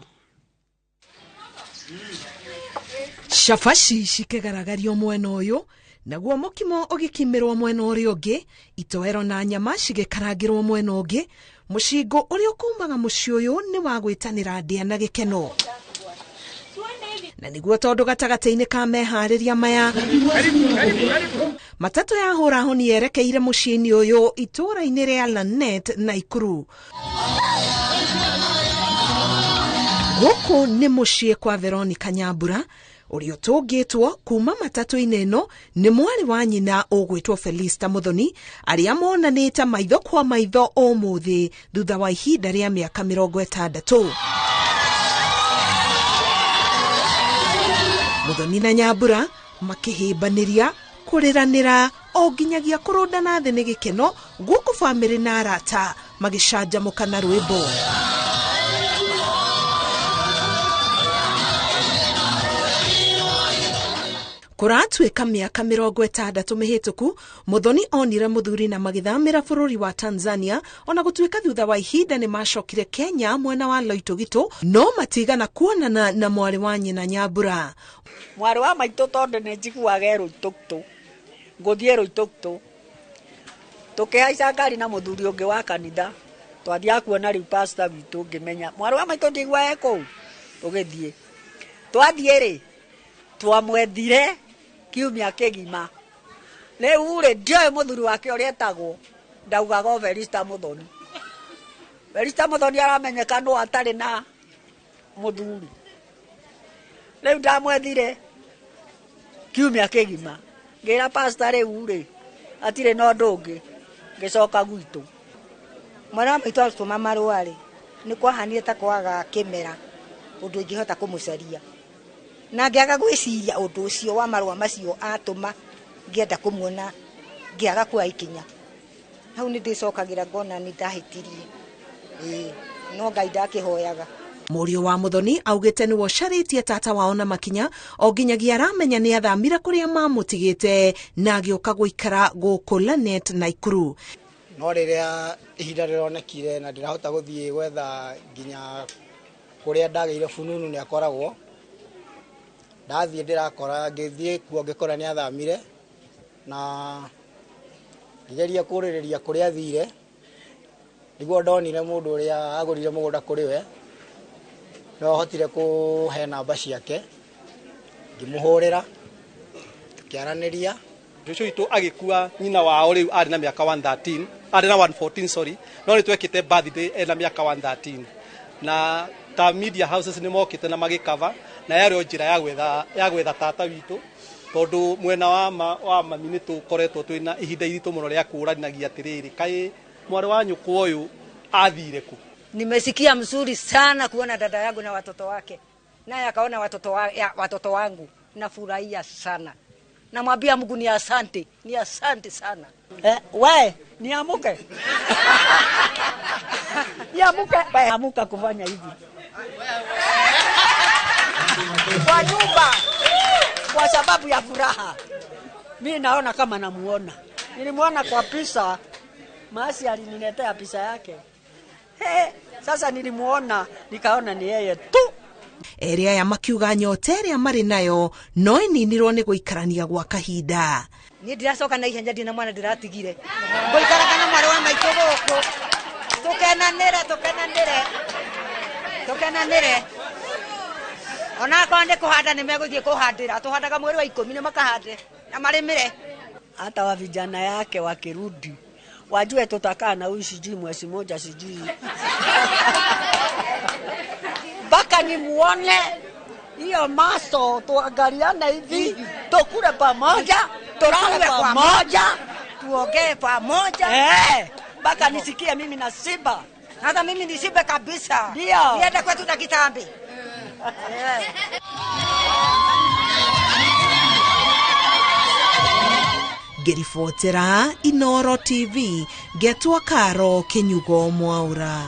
Cabaci cikĩgaragario mwena ũyũ, naguo mũkimo ũgĩkimĩrwo mwena ũrĩa ũngĩ, itoero na nyama cigĩkarangĩrwo mwena ũngĩ. Mũcingo ũrĩa ũkumaga mũciĩ ũyũ nĩ wa gwĩtanĩra ndĩa na gĩkeno. Na nĩguo tondũ gatagatĩ-inĩ ka meharĩria maya, matatũ ya hũra honi yerekeire mũciĩ-inĩ ũyũ itũũra-inĩ rĩa Lanet, Naikuru. Gũkũ nĩ mũciĩ kwa Veronica Nyambura, ũrĩa ũtũngĩtwo kuma matatũ-inĩ ĩno nĩ mwarĩ wa nyina ũgwĩtwo Felista Muthoni, arĩa monanĩte maitho kwa maitho ũmũthĩ thutha wa ihinda rĩa mĩaka 60. Muthoni na Nyambura makĩhĩmbanĩria, kũrĩranĩra o nginyagia kũrũndana thĩ nĩ gĩkeno, gũkũ bamĩrĩ na arata magĩcanjamũka na rwĩmbo. Kũratuĩka mĩaka 60 mĩhĩtũku, Muthoni onire mũthuri na magĩthamĩra bũrũri wa Tanzania, ona gũtuĩka thutha wa ihinda nĩ macokire Kenya mwena wa Loitogito, no matigana kuonana na mwarĩ wa nyina Nyambura. Mwarĩ wa maitũ tondũ nĩ njiguaga Loitogito, ngũthiĩ Loitogito. Tũkĩhaica ngari na mũthuri ũngĩ wa kanitha, twathiaga kuona rĩu pastor witũ, ngĩmenya mwarĩ wa maitũ ndiguaga e kũu, tũgĩthiĩ. Twathiĩ rĩ, twamwethire kiumia kĩgima. Rĩu rĩ, ndioĩ mũthuri wake ũrĩa etagwo, ndaugaga o Felista Muthoni. Felista Muthoni aramenyeka no atarĩ na mũthuri. Rĩu ndamwethire kiumia kĩgima, ngĩra pastor rĩu rĩ, atirĩ na ũndũ ũngĩ, ngĩcoka gwitũ. Mwana wa maitũ atũma marũa rĩ, nĩ kwahanire ta kwaga kĩmera ũndũ ingĩhota kũmũcaria. Na ngĩaga gwĩciria ũndũ ũcio wa marũa macio atũma, ngĩenda kũmuona, ngĩaga kuoya ikinya. Hau nĩ ndĩcokagĩra ngona nĩ ndahĩtirie. Ĩĩ, no Ngai ndakĩhoyaga. Mũriũ wa Muthoni augĩte nĩwe ũcarĩtie tata wao na makinya o nginyagia aramenya nĩ athamire kũrĩa mamũtigĩte na agĩũka gũikara gũkũ Lanet, Naikuru. No rĩrĩa ihinda rĩronekire na ndĩrahota gũthiĩ gwetha nginya kũrĩa ndagĩire fununu nĩ akoragwo, ndathiĩ ndĩrakora, ngĩthiĩ kuo ngĩkora nĩ athamire, na ngĩgeria kũrĩrĩria kũrĩa athire, nĩguo ndonire mũndũ ũrĩa agũrire mũgũnda kũrĩ we, no ahotire kũhe namba ciake, ngĩmũhũrĩra, tũkĩaranĩria. Cũcũ witũ agĩkua nyina wao rĩu arĩ na mĩaka 113, arĩ na 114, sorry, no nĩ twekĩte birthday ena mĩaka 113. Na ta media houses nĩ mokĩte na magĩkava, na yarĩ o njĩra ya gwetha tata witũ, tondũ mwena wa mami nĩ tũkoretwo twĩna ihinda iritũ mũno rĩa kũũranagia atĩrĩrĩ, kaĩ mwarĩ wa nyũkwa ũyũ athire kũ? Nimesikia mzuri sana kuona dada yangu na watoto wake, naye akaona watoto wangu. Nafurahia sana, namwambia Mungu ni asante, ni asante sana. We niamuke. Niamuke, we amuka kufanya hivi kwa nyumba kwa sababu ya furaha. Mimi naona kama namuona. Nilimuona kwa pisa, Masi aliniletea pisa yake. He, sasa nilimuona nikaona ni yeye tu. Area ya makiuga nyota ĩrĩa marĩ nayo no ĩninirwo nĩ gũikarania gwa kahinda. Niĩ ndiracoka na ihenya, ndina mwana ndĩratigire. Ngũikaraga na mwarĩ wa maitũ gũkũ. Tũkenanĩre, tũkenanĩre. Tũkenanĩre. Ona akorwo nĩ kũhanda nĩ megũthiĩ kũhandĩra, tũhandaga mweri wa 10 nĩ makahande na marĩmĩre. Hata wa vijana yake wakirudi wajue tutakaa na huyu sijui mwezi moja sijui mpaka nimuone hiyo maso, tuangaliane hivi, tukule pamoja, tulale pamoja, tuongee pamoja. Mpaka nisikie mimi na simba. Hata mimi nishibe kabisa. Ndio. Niende kwetu na kitambi. Ngĩribotera Inoro TV, ngetwo Karo Kinyugo Mwaura.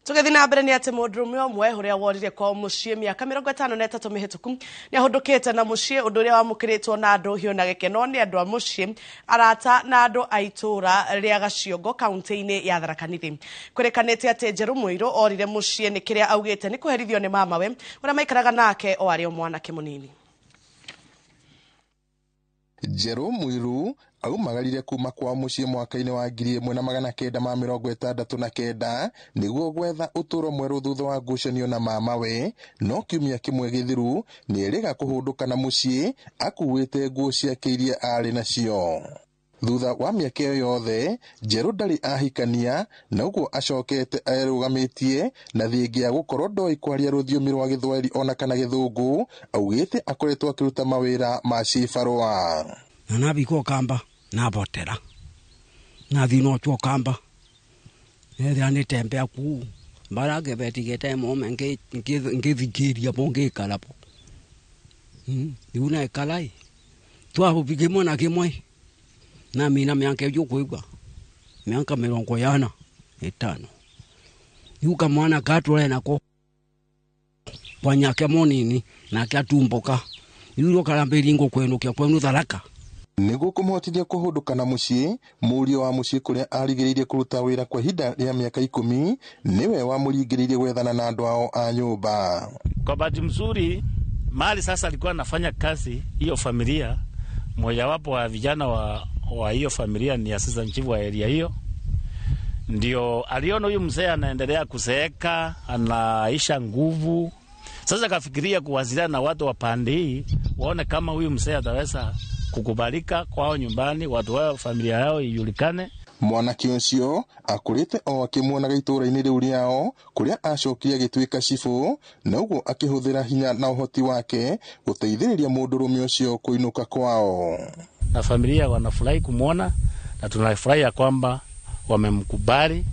Tũgĩthiĩ na mbere nĩ atĩ mũndũrũme ũmwe ũrĩa worire kwao mũciĩ mĩaka 53 mĩhĩtũku nĩ ahũndũkĩte na mũciĩ, ũndũ ũrĩa wamũkĩrĩtwo na ndũhiũ na gĩkeno nĩ andũ a mũciĩ, arata na andũ a itũũra rĩa Gaciongo kaunti-inĩ ya Tharaka Nithi. Kwĩrĩkanĩte atĩ Njerũ Mũirũ orire mũciĩ nĩ kĩrĩa augĩte nĩ kũherithio nĩ mamawe ũrĩa maikaraga nake o arĩ o mwanake mũnini. Njerũ Mũirũ aumagarire kuma kwa mũciĩ mwaka-inĩ wa 1969 nĩguo gwetha ũtũũro mwerũ thutha wa ngucanio na mamawe, no kiumia kĩmwe gĩthiru nĩerĩga kũhũndũka na mũciĩ akuĩte nguo ciake iria arĩ nacio. Thutha wa mĩaka ĩyo yothe Njerũ ndarĩ ahikania na ũguo acokete erũgamĩtie na thĩngĩ ya gũkorwo ndoĩ kwaria rũthiomi rwa Gĩthwaĩri ona kana Gĩthũngũ, augĩte akoretwo akĩruta mawĩra ma cibarũa. Na nabika Ukamba nabotera nathi nochwa Ukamba nethira nitembea kuu mbara ngebetigite mome ngithikiria bo ngikara bo riu naikara i twahubi kimwe na kimwe na mina miaka ĩyo kuigua miaka 45 riu kamwana katware nako kwanyake munini nake atumboka riu karambĩrĩria ngũkwenũkia kwenu Tharaka. Nĩguo kũmũhotithia kũhũndũka na mũciĩ, mũriũ wa mũciĩ kũrĩa arigĩrĩirie kũruta wĩra kwa ihinda rĩa miaka 10 nĩwe wamũringĩrĩirie gwethana na andũ ao a nyũmba. Kwa bahati mzuri, mahali sasa alikuwa anafanya kazi hiyo familia, mojawapo wa vijana wa hiyo familia ni assistant chief wa area hiyo, ndio aliona huyu mzee anaendelea kuzeeka, anaisha nguvu. Sasa akafikiria kuwasiliana na watu wa pande hii waone kama huyu mzee ataweza kukubalika kwao nyumbani, watu wao, familia yao ijulikane. Mwanake ũcio akũrĩte o akĩmuonaga itũũra-inĩ rĩu rĩao kũrĩa acokire agĩtuĩka cibũ, na ũguo akĩhũthĩra hinya na ũhoti wake gũteithĩrĩria mũndũrũme ũcio kũinũka kwao. Na familia wanafurahi kumwona na tunafurahi ya kwamba wamemkubali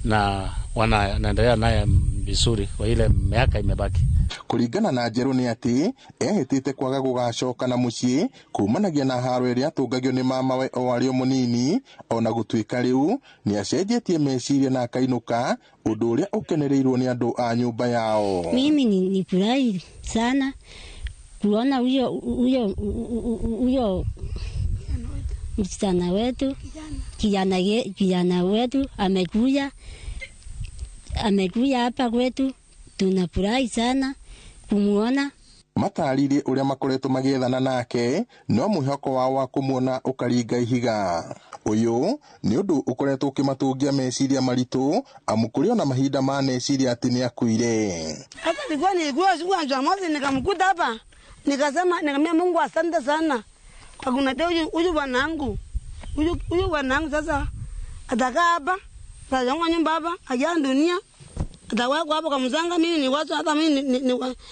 na wanaendelea naye vizuri kwa ile miaka imebaki. Kũringana na Njerũ nĩ atĩ ehĩtĩte kwaga gũgacoka na mũciĩ kumanagia na haro ĩrĩa atũngagio nĩ mamawe o arĩ o mũnini, ona gũtuĩka rĩu nĩ acenjetie meciria na akainũka, ũndũ ũrĩa ũkenereirwo nĩ andũ a nyũmba yao. Mimi ni furahi sana kuona huyo msichana wetu, kijana wetu amekuja hapa kwetu, tunafurahi sana kumuona. Matarĩrie ũrĩa makoretwo magĩethana nake, no mwĩhoko wao wa kũmuona ũkaringa ihiga. Ũyũ nĩ ũndũ ũkoretwo ũkĩmatũngia meciria maritũ, amu kũrĩ ona mahinda maneciria atĩ nĩakuire. Hata nilikuwa nilikuwa siku ya Jumamosi nikamkuta hapa, nikasema nikamwambia Mungu asante sana kwa kuniletea huyu bwanangu. Huyu bwanangu sasa atakaa hapa, atajenga nyumba hapa, ajaa dunia. Atakuwa hapo kwa mzanga, mimi ni watu hata mimi ni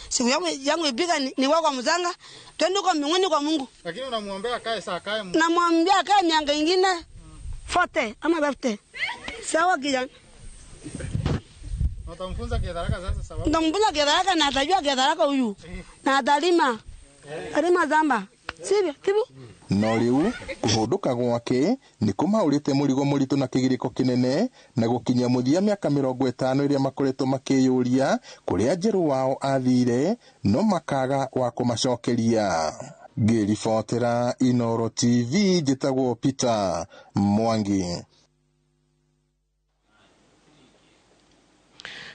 siku yangu ipika ni wao kwa mzanga, twende kwa mbinguni kwa Mungu. Lakini unamwombea akae saa akae. Namwambia akae miaka ingine 40 ama 50. Sawa kijana. Utamfunza Kitharaka sasa sababu. Nitamfunza Kitharaka na atajua Kitharaka huyu. Na atalima. Alima zamba. Sivyo? Tibu? No rĩu kũhũndũka gwake nĩ kũmaũrĩte mũrigo mũritũ na kĩgirĩko kĩnene na gũkinyia mũthia mĩaka 50 ĩrĩa makoretwo makĩyũria kũrĩa Njerũ wao athire no makaga wa kũmacokeria. Ngĩribotera Inooro TV njĩtagwo Peter Mwangi.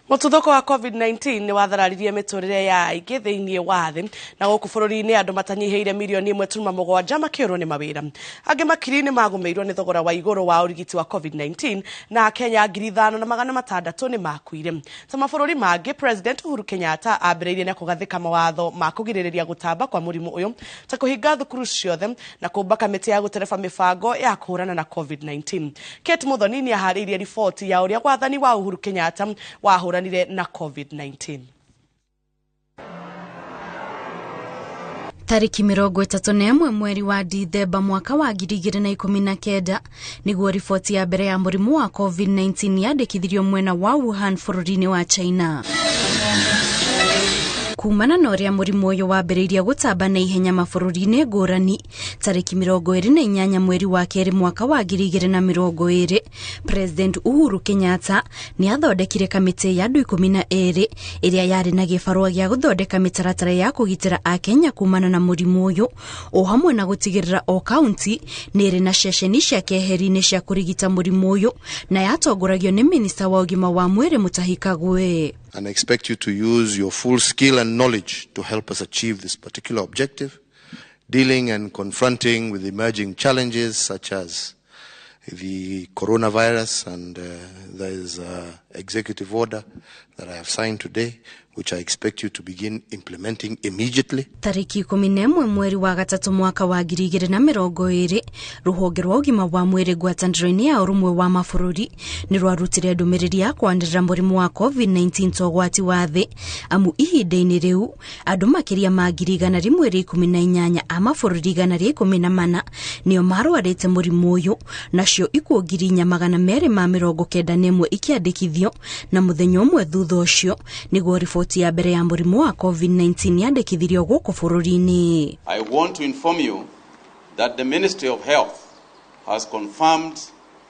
Mũtuthũko wa COVID-19 nĩ wathararirie mĩtũrĩre ya aingĩ thĩinĩ wa thĩ, na gũkũ bũrũri-inĩ andũ matanyihĩire milioni 1.7 makĩũrwo nĩ mawĩra. Angĩ makiri nĩ magũmĩirwo nĩ thogora wa igũrũ wa ũrigiti wa COVID-19 na Akenya 5600 nĩ makuire. Ta mabũrũri mangĩ, President Uhuru Kenyatta ambĩrĩirie na kũgathĩka mawatho ma kũgirĩrĩria gũtamba kwa mũrimũ ũyũ ta kũhinga thukuru ciothe na kũmba kamĩtĩ ya gũtereba mĩbango ya kũhũrana na COVID-19. Kate Muthoni nĩ aharĩirie riboti ya ũrĩa wathani wa Uhuru Kenyatta wahũranire na COVID-19. Tariki 31 mweri wa Dithemba mwaka wa 2019 niguo riboti ya mbere ya mũrimũ wa COVID-19 yandĩkithirio mwena wa Wuhan bũrũri-inĩ wa China. Kumana na ũrĩa mũrimũ ũyũ wambĩrĩirie gũtamba na ihenya mabũrũri-inĩ ngũrani tarĩki 28 mweri wa kerĩ mwaka wa 2020, President Uhuru Kenyatta nĩ athondekire kamĩtĩ ya andũ 12 ĩrĩa yarĩ na gĩbarũa gĩa gũthondeka mĩtaratara ya kũgitĩra Akenya kumana na mũrimũ ũyũ, o hamwe na gũtigĩrĩra o kaunti nĩ ĩrĩ na ceceni cia keheri-inĩ cia kũrigita mũrimũ ũyũ, na yatongoragio nĩ minista wa ũgima wa mwĩrĩ Mutahi Kagwe. And I expect you to use your full skill and knowledge to help us achieve this particular objective, dealing and confronting with emerging challenges such as the coronavirus, and there is an executive order that I have signed today, which I expect you to begin implementing immediately. Tariki 11 mweri wa gatatũ mwaka wa 2020, rũhonge rwa ũgima wa mwĩrĩ ngwatanĩro-inĩ ya ũrũmwe wa mabũrũri nĩ rwarutire ndũmĩrĩri ya kwanĩrĩra mũrimũ wa COVID-19 ta ũgwati wa thĩ, amu ihinda-inĩ rĩu andũ makĩria ma 118 a mabũrũri 114 nĩo marwarĩte mũrimũ ũyũ, nacio ikuũ 4291 ikĩandĩkithio, na mũthenya ũmwe thutha ũcio nĩguo riboti ya mbere ya mũrimũ wa COVID-19 yandĩkithirio gũkũ bũrũri-inĩ. I want to inform you that the Ministry of Health has confirmed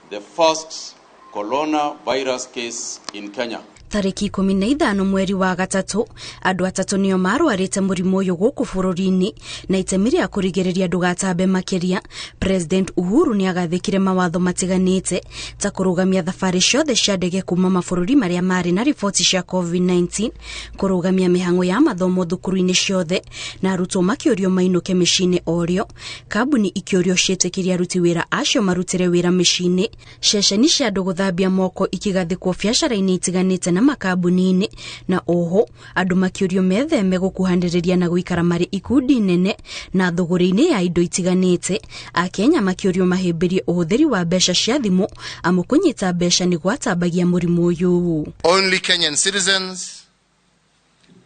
the first coronavirus case in Kenya. Tarĩki 15 mweri wa gatatũ, andũ atatũ nĩo marwarĩte mũrimũ ũyũ gũkũ bũrũri-inĩ, na itemi rĩa kũrigĩrĩria ndũgatambe makĩria, President Uhuru nĩagathĩkire mawatho matiganĩte ta kũrũgamia thabarĩ ciothe cia ndege kuma mabũrũri marĩa marĩ na riboti cia COVID-19, kũrũgamia mĩhang'o ya mathomo thukuru-inĩ ciothe, na arutwo makĩũrio mainũke mĩciĩ-inĩ orĩo, kambuni ikĩũrio ciĩtĩkĩrie aruti wĩra acio marutĩre wĩra mĩciĩ-inĩ, ceceni cia andũ gũthambia moko ikigathĩkwo biacara-inĩ itiganĩte na makambuni-inĩ, na oho andũ makĩũrio metheme gũkuhanĩrĩria na gũikara marĩ ikundi nene na thũgũrĩ-inĩ ya indo itiganĩte. Akenya makĩũrio mahĩmbĩrie ũhũthĩri wa mbeca cia thimũ, amu kũnyita mbeca nĩ gwatambagia mũrimũ ũyũ. Only Kenyan citizens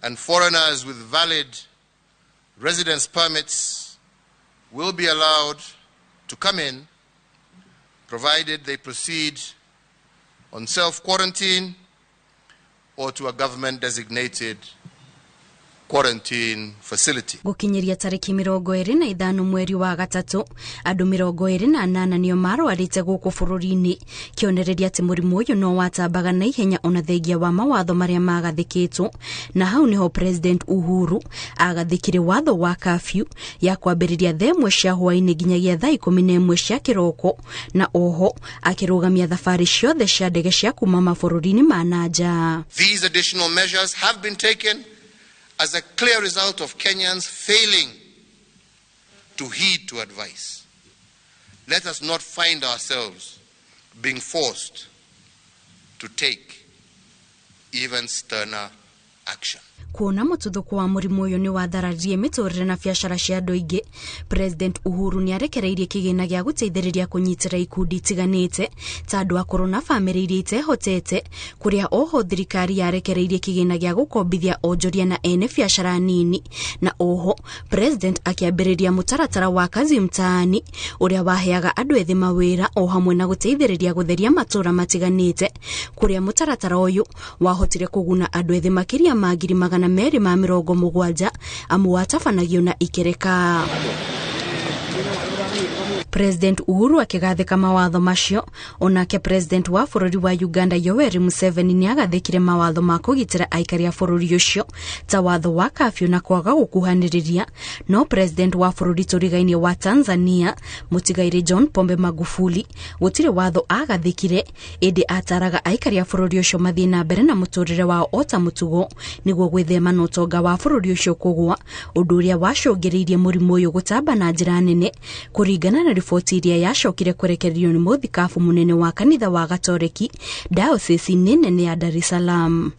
and foreigners with valid residence permits will be allowed to come in, provided they proceed on self-quarantine or to a government-designated quarantine facility. Gũkinyĩria tarĩki 25 mweri wa gatatũ, andũ 28 nĩo marwarĩte gũkũ bũrũri-inĩ, kĩonereria atĩ mũrimũ ũyũ no watambaga na ihenya ona thengia wa mawatho marĩa magathĩkĩtwo, na hau nĩho President Uhuru agathĩkire watho wa curfew ya kwambĩrĩria thaa 1 cia hwaĩ-inĩ nginyagia thaa 11 cia kĩroko, na oho akĩrũgamia thabarĩ ciothe cia ndege cia kuma mabũrũri-inĩ ma na nja. These additional measures have been taken as a clear result of Kenyans failing to heed to advice. Let us not find ourselves being forced to take even sterner action. Kuona mũtuthũko wa mũrimũ ũyũ nĩ wathararirie mĩtũrĩre na biacara cia andũ aingĩ, President Uhuru nĩ arekereirie kĩgĩna gĩa gũteithĩrĩria kũnyitĩra ikundi itiganĩte ta andũ akũrũ na bamĩrĩ iria itehotete, kũrĩa oho thirikari yarekereirie kĩgĩna gĩa gũkombithia onjoria na ene biacara nini, na oho President akĩambĩrĩria mũtaratara wa Kazi Mtaani ũrĩa waheaga andũ ethĩ mawĩra o hamwe na gũteithĩrĩria gũtheria matũũra matiganĩte, kũrĩa mũtaratara ũyũ wahotire kũguna andũ ethĩ makĩria ma 270,000 amu watabanagio na ikereka. President Uhuru akĩgathĩka mawatho macio, onake President wa bũrũri wa Uganda Yoweri Museveni nĩagathĩkire mawatho ma kũgitĩra aikari a bũrũri ũcio ta watho wa curfew na kwaga gũkuhanĩrĩria, no President wa bũrũri tũrigainie wa Tanzania mũtigairĩ John Pombe Magufuli gũtirĩ watho agathĩkire, ĩndĩ ataraga aikari a bũrũri ũcio mathiĩ na mbere na mũtũrĩre wao o ta mũtugo nĩguo gwĩthema na ũtonga wa bũrũri ũcio kũgũa, ũndũ ũrĩa wacũngĩrĩirie mũrimũ ũyũ gũtamba na njĩra nene, kũringana na riboti iria yacokire kũrekererio nĩ mũthikabu mũnene wa kanitha wa Gatoreki diocese-inĩ nene ya Dar es Salaam.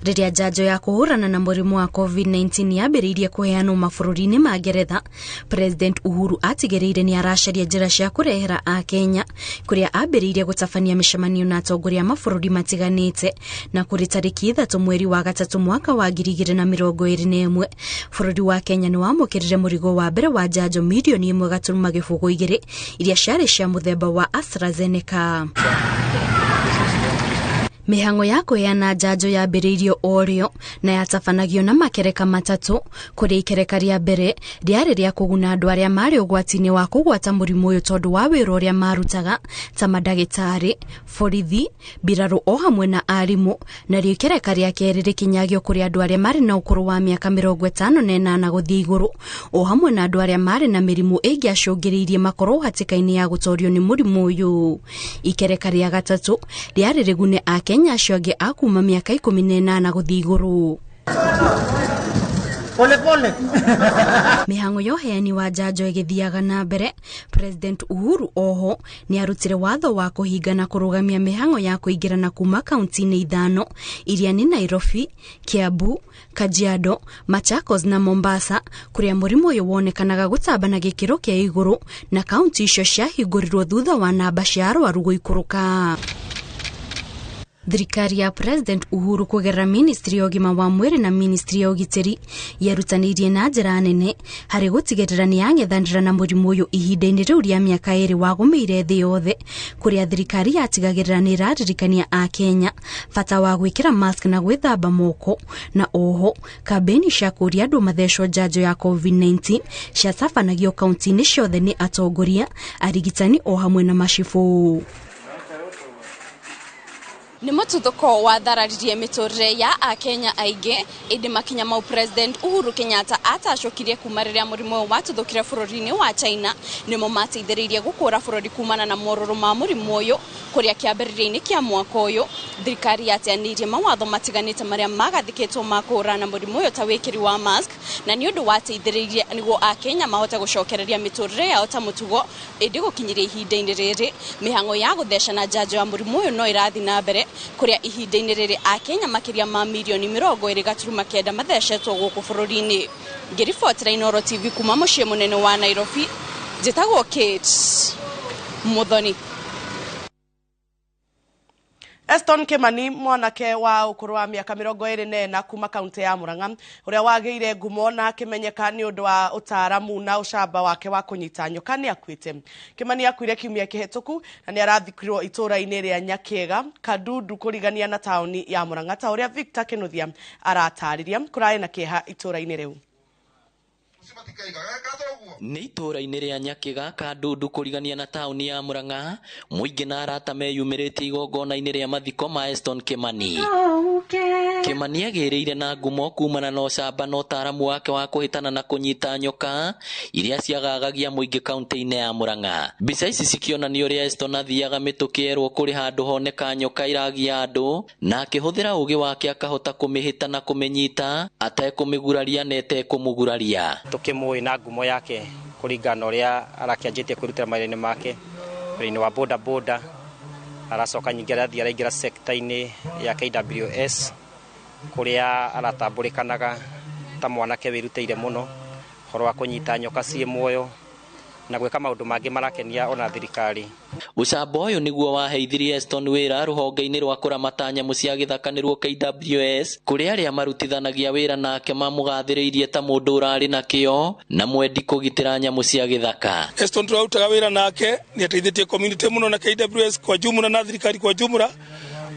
Rĩrĩa njanjo ya kũhũrana na mũrimũ wa COVID-19 yambĩrĩirie kũheanwo mabũrũri-inĩ ma Ngeretha, President Uhuru atigĩrĩire nĩ aracaria njĩra cia kũrehera Akenya, kũrĩa ambĩrĩirie gũtabania mĩcemanio na atongoria a mabũrũri matiganĩte, na kũrĩ tarĩki 3 mweri wa gatatũ mwaka wa 2021 bũrũri wa Kenya nĩ wamũkĩrire mũrigo wa mbere wa njanjo mirioni 1.02 iria ciarĩ cia mũthemba wa AstraZeneca. Mĩhang'o ya kũheana njanjo yambĩrĩirio o rĩo na yatabanagio na makereka matatũ, kũrĩa ikereka rĩa mbere rĩarĩ rĩa kũguna andũ arĩa marĩ ũgwati-inĩ wa kũgwata mũrimũ ũyũ tondũ wa wĩra ũrĩa marutaga ta mandagĩtarĩ, borithi, mbirarũ o hamwe na arimũ, narĩo ikereka rĩa kerĩ rĩkinyagio kũrĩ andũ arĩa marĩ na ũkũrũ wa mĩaka 58 gũthiĩ igũrũ o hamwe na andũ arĩa marĩ na mĩrimũ ĩngĩacũngĩrĩirie makorwo hatĩka-inĩ ya gũtorio nĩ mũrimũ ũyũ. Ikereka rĩa gatatũ rĩarĩ rĩgune Akenya acio angĩ a kuma mĩaka 18 gũthiĩ igũrũ. Pole pole. Mĩhang'o ya ũheani wa njanjo ĩgĩthiaga na mbere, President Uhuru oho nĩ arutire watho wa kũhinga na kũrũgamia mĩhang'o ya kũingĩra na kuma kaunti-inĩ 5 iria nĩ Nairobi, Kiambu, Kajiado, Machakos na Mombasa, kũrĩa mũrimũ ũyũ wonekanaga gũtamba na gĩkĩro kĩa igũrũ, na kaunti icio ciahingũrirwo thutha wa namba cia arwaru gũikũrũka. Thirikari ya President Uhuru kũgerera Ministry ya ũgima wa mwĩrĩ na Ministry ya ũgitĩri yerutanĩirie na njĩra nene harĩ gũtigĩrĩra nĩ yang'ethanĩra na mũrimũ ũyũ ihinda-inĩ rĩu rĩa mĩaka 2 wagũmĩire thĩ yothe, kũrĩa thirikari yatigagĩrĩra nĩ ĩraririkania Akenya bata wa gwĩkĩra mask na gwĩthamba moko, na oho kambĩini cia kũũria andũ mathecwo njanjo ya COVID-19 ciatabanagio kaunti-inĩ ciothe nĩ atongoria, arigitani o hamwe na macibũ. Nĩ mũtuthũko wathararirie mĩtũrĩre ya Akenya aingĩ, ĩndĩ makinya mau President Uhuru Kenyatta atacũkirie kuma rĩrĩa mũrimũ ũyũ watuthũkire bũrũri-inĩ wa China nĩmo mateithĩrĩirie gũkũra bũrũri kumana na morũrũ ma mũrimũ ũyũ, kũrĩa kĩambĩrĩria-inĩ kĩa mwaka ũyũ thirikari yateanĩirie mawatho matiganĩte marĩa magathĩkĩtwo ma kũhũrana na mũrimũ ũyũ ta wĩkĩri wa mask, na nĩ ũndũ wateithĩrĩirie nĩguo Akenya mahote gũcokereria mĩtũrĩre yao ta mũtugo. Ĩndĩ gũkinyĩria ihinda-inĩ rĩrĩ mĩhang'o ya gũthecana njanjo ya mũrimũ ũyũ no ĩrathiĩ na mbere, kũrĩa ihinda-inĩ rĩrĩ Akenya makĩria ma mirioni 29 mathecetwo gũkũ bũrũri-inĩ. Ngĩribotera Inooro TV kuma mũciĩ mũnene wa Nairobi, njĩtagwo Kate Muthoni. Eston Kimani, mwanake wa ũkũrũ wa mĩaka 24 kuma kaunti ya Murang'a, ũrĩa wagĩire ngumo na akĩmenyeka nĩ ũndũ wa ũtaaramu na ũcamba wake wa kũnyita nyoka nĩ akuĩte. Kimani akuire kiumia kĩhĩtũku na nĩ arathikirwo itũũra-inĩ rĩa Nyakĩega, Kadundu, kũrigania na taũni ya Murang'a, ta ũrĩa Victor Kinuthia aratarĩria. Kũrarĩ na kĩeha itũũra-inĩ rĩu. Nĩ itũũra-inĩ rĩa Nyakĩga, Kadundu, kũrigania na taũni ya Murang'a, mũingĩ na arata meyumĩrĩtie igongona-inĩ rĩa mathiko ma Eston Kimani. Kimani agĩrĩire na ngumo kumana na ũcamba na ũtaaramu wake wa kũhĩtana na kũnyita nyoka iria ciagagagia mũingĩ kaunti-inĩ ya Murang'a. Mbica ici cikĩonania ũrĩa Eston athiaga mĩtũkĩ erwo kũrĩ handũ honeka nyoka iragia andũ, na akĩhũthĩra ũgĩ wake akahota kũmĩhĩta na kũmĩnyita atekũmĩguraria na etekũmũguraria. Tukĩmũĩ na ngumo yake kũringana na ũrĩa arakĩanjĩtie kwĩrutĩra mawĩra-inĩ make, wĩra-inĩ wa boda boda, aracoka nyingĩ arathiĩ araingĩra sector-inĩ ya KWS kũrĩa aratambũrĩkanaga ta mwanake wĩrutĩire mũno ũhoro wa kũnyita nyoka ciĩ muoyo na gwĩka maũndũ mangĩ marakenia ona thirikari. Ũcamba ũyũ nĩguo waheithirie Eston wĩra rũhonge-inĩ rwa kũramata nyamũ cia gĩthaka nĩruo KWS, kũrĩa arĩa marutithanagia wĩra nake mamũgathĩrĩirie ta mũndũ ũrarĩ na kĩo na mwendi kũgitĩra nyamũ cia gĩthaka. Eston tũrarutaga wĩra nake nĩ ateithĩtie community mũno na KWS kwa jumla na thirikari kwa jumla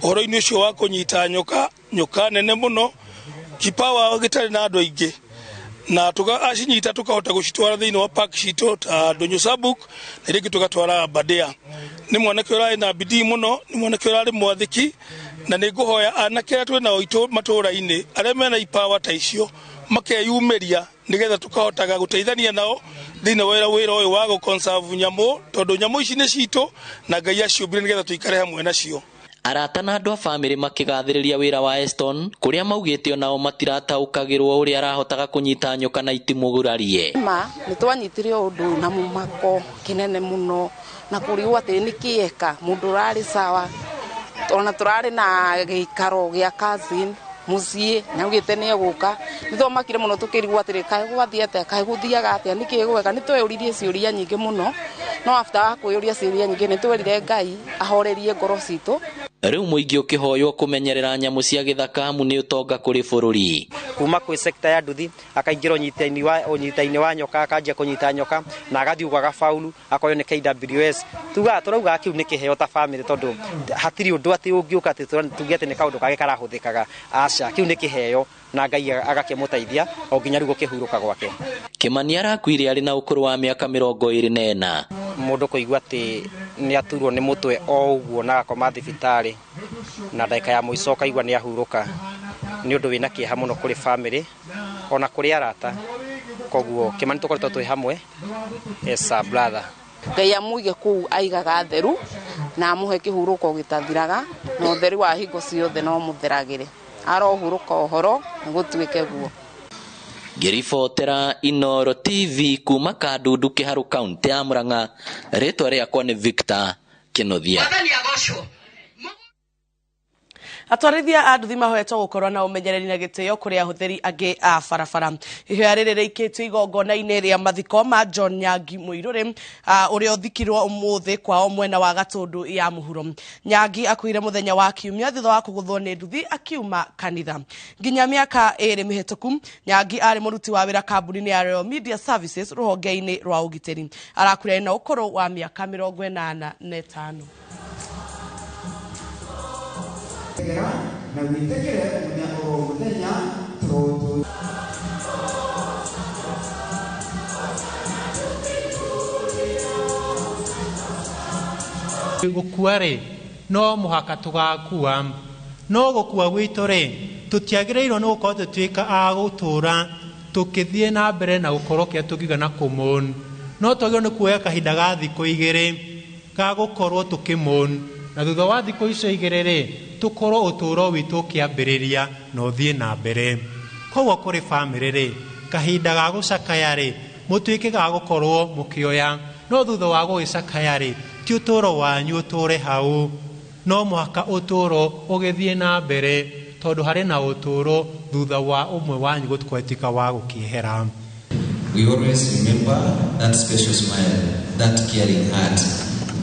ũhoro-inĩ ũcio wa kũnyita nyoka, nyoka nene mũno, kipawa gĩtarĩ na andũ aingĩ, na acinyita tukahota gucitwara thiini wa park citũ ta Ndũnyũ Sabuk na rĩngĩ tũgatwara Aberdare. Nĩ mwanake ũrarĩ na bidii mũno, nĩ mwanake ũrarĩ mwathĩki, na nĩ ngũhoya anake arĩa twĩ nao matũũra-inĩ arĩa mena ipawa ta icio makeyumĩria nĩgetha tũkahotaga gũteithania nao thĩinĩ wa wĩra ũyũ wa gũ-conserve nyamũ, tondũ nyamũ ici nĩ citũ na Ngai aciũmbire nĩgetha tũikare hamwe nacio. Arata na andũ a bamĩrĩ makĩgathĩrĩria wĩra wa Eston, kũrĩa maugĩte onao matirataũkagĩrwo ũrĩa arahotaga kũnyita nyoka na itimũgurarie. Ma nĩ twanyitire ũndũ na mũmako kĩnene mũno na kũrigwo atĩ nĩ kĩeka mũndũ ũrarĩ sawa, ona tũrarĩ na gĩikaro gĩa cousin mũciĩ na augĩte nĩ egũka. Nĩ twamakire mũno tũkĩrigwo atĩrĩ, kaĩ gwathiĩ atĩa, kaĩ gũthiaga atĩa, nĩkĩ gweka. Nĩ tweyũririe ciũria nyingĩ mũno, no after wa kwĩyũria ciũria nyingĩ nĩ twerire Ngai ahorerie ngoro citũ. Rĩu mũingĩ ũkĩhoywo kũmenyerera nyamũ cia gĩthaka amu nĩ ũtonga kũrĩ bũrũri. Kuma kwĩ sekta ya nduthi akaingĩra ũnyitainĩ wa nyoka, akanjia kũnyita nyoka na agathiĩ ũguo agabaulu, akoywo nĩ KWS. Tugaga tũrauga kĩu nĩ kĩheo ta bamĩrĩ, tondũ hatirĩ ũndũ atĩ ũngĩũka atĩ tuge atĩ nĩ kaũndũ kangĩ karahũthĩkaga. Aca, kĩu nĩ kĩheo na Ngai agakĩmũteithia o nginya rĩu gũkĩhurũka gwake. Kĩmani arakuire arĩ na ũkũrũ wa mĩaka 24. Mũndũ kũigua atĩ nĩ aturwo nĩ mũtwe o ũguo na agakoma thibitarĩ na ndagĩka ya mũico ũkaigua nĩ ahurũka, nĩ ũndũ wĩna kĩeha mũno kũrĩ bamĩrĩ ona kũrĩ arata. Koguo Kĩmani tũkoretwo twĩ hamwe as a brother. Ngai amũige kũu aigaga theru na amũhe kĩhurũko gĩtathiraga, na ũtheri wa hingo ciothe no mũtheragĩre. Arohurũka ũhoro gũtuĩke guo. Ngĩribotera Inooro TV kuma Kandundu Kĩharũ kaunti ya Murang'a, rĩtwa rĩakwa nĩ Victor Kĩnuthia. Atwarithia a nduthi mahoetwo gũkorwo na ũmenyereri na gĩtĩo kũrĩ ahũthĩri angĩ a barabara. Ihoya rĩrĩ rĩikĩtio igongona-inĩ rĩa mathiko ma John Nyangi Mũirũrĩ, ũrĩa ũthikirwo ũmũthĩ kwao mwena wa Gatũndũ ya mũhuro. Nyangi akuire mũthenya wa Kiumia thutha wa kũgũthwo nĩ nduthi akiuma kanitha. Nginya mĩaka 2 mĩhĩtũku, Nyangi arĩ mũruti wa wĩra kambuni-inĩ ya Royal Media Services rũhonge-inĩ rwa ũgitĩri. Arakuire na ũkũrũ wa mĩaka 85. Na wĩtĩkĩre mũthenya oro mũthenya tũrotũ. Gũkua rĩ, no mũhaka tũgakua. No gũkua gwitũ rĩ, tũtiagĩrĩirwo nĩ gũkorwo tũtuĩka a gũtũũra tũkĩthiĩ na mbere na gũkorwo kĩrĩa tũngiuga na kũmũn. No twagĩrĩirwo nĩ kuoya kahinda ga thikũ igĩrĩ ga gũkorwo tũkĩmũn. Na thutha wa thikũ icio igĩrĩ rĩ, tũkorwo ũtũũro witũ ũkĩambĩrĩria na ũthiĩ na mbere. Koguo kũrĩ bamĩrĩ rĩ, kahinda ga gũcakaya rĩ, mũtuĩke ga gũkorwo mũkĩoya. No thutha wa gũgĩcakaya rĩ, ti ũtũũro wanyu ũtũũre hau. No mũhaka ũtũũro ũgĩthiĩ na mbere, tondũ harĩ na ũtũũro thutha wa ũmwe wanyu gũtuĩka wa gũkĩehera. We always remember that special smile, that caring heart,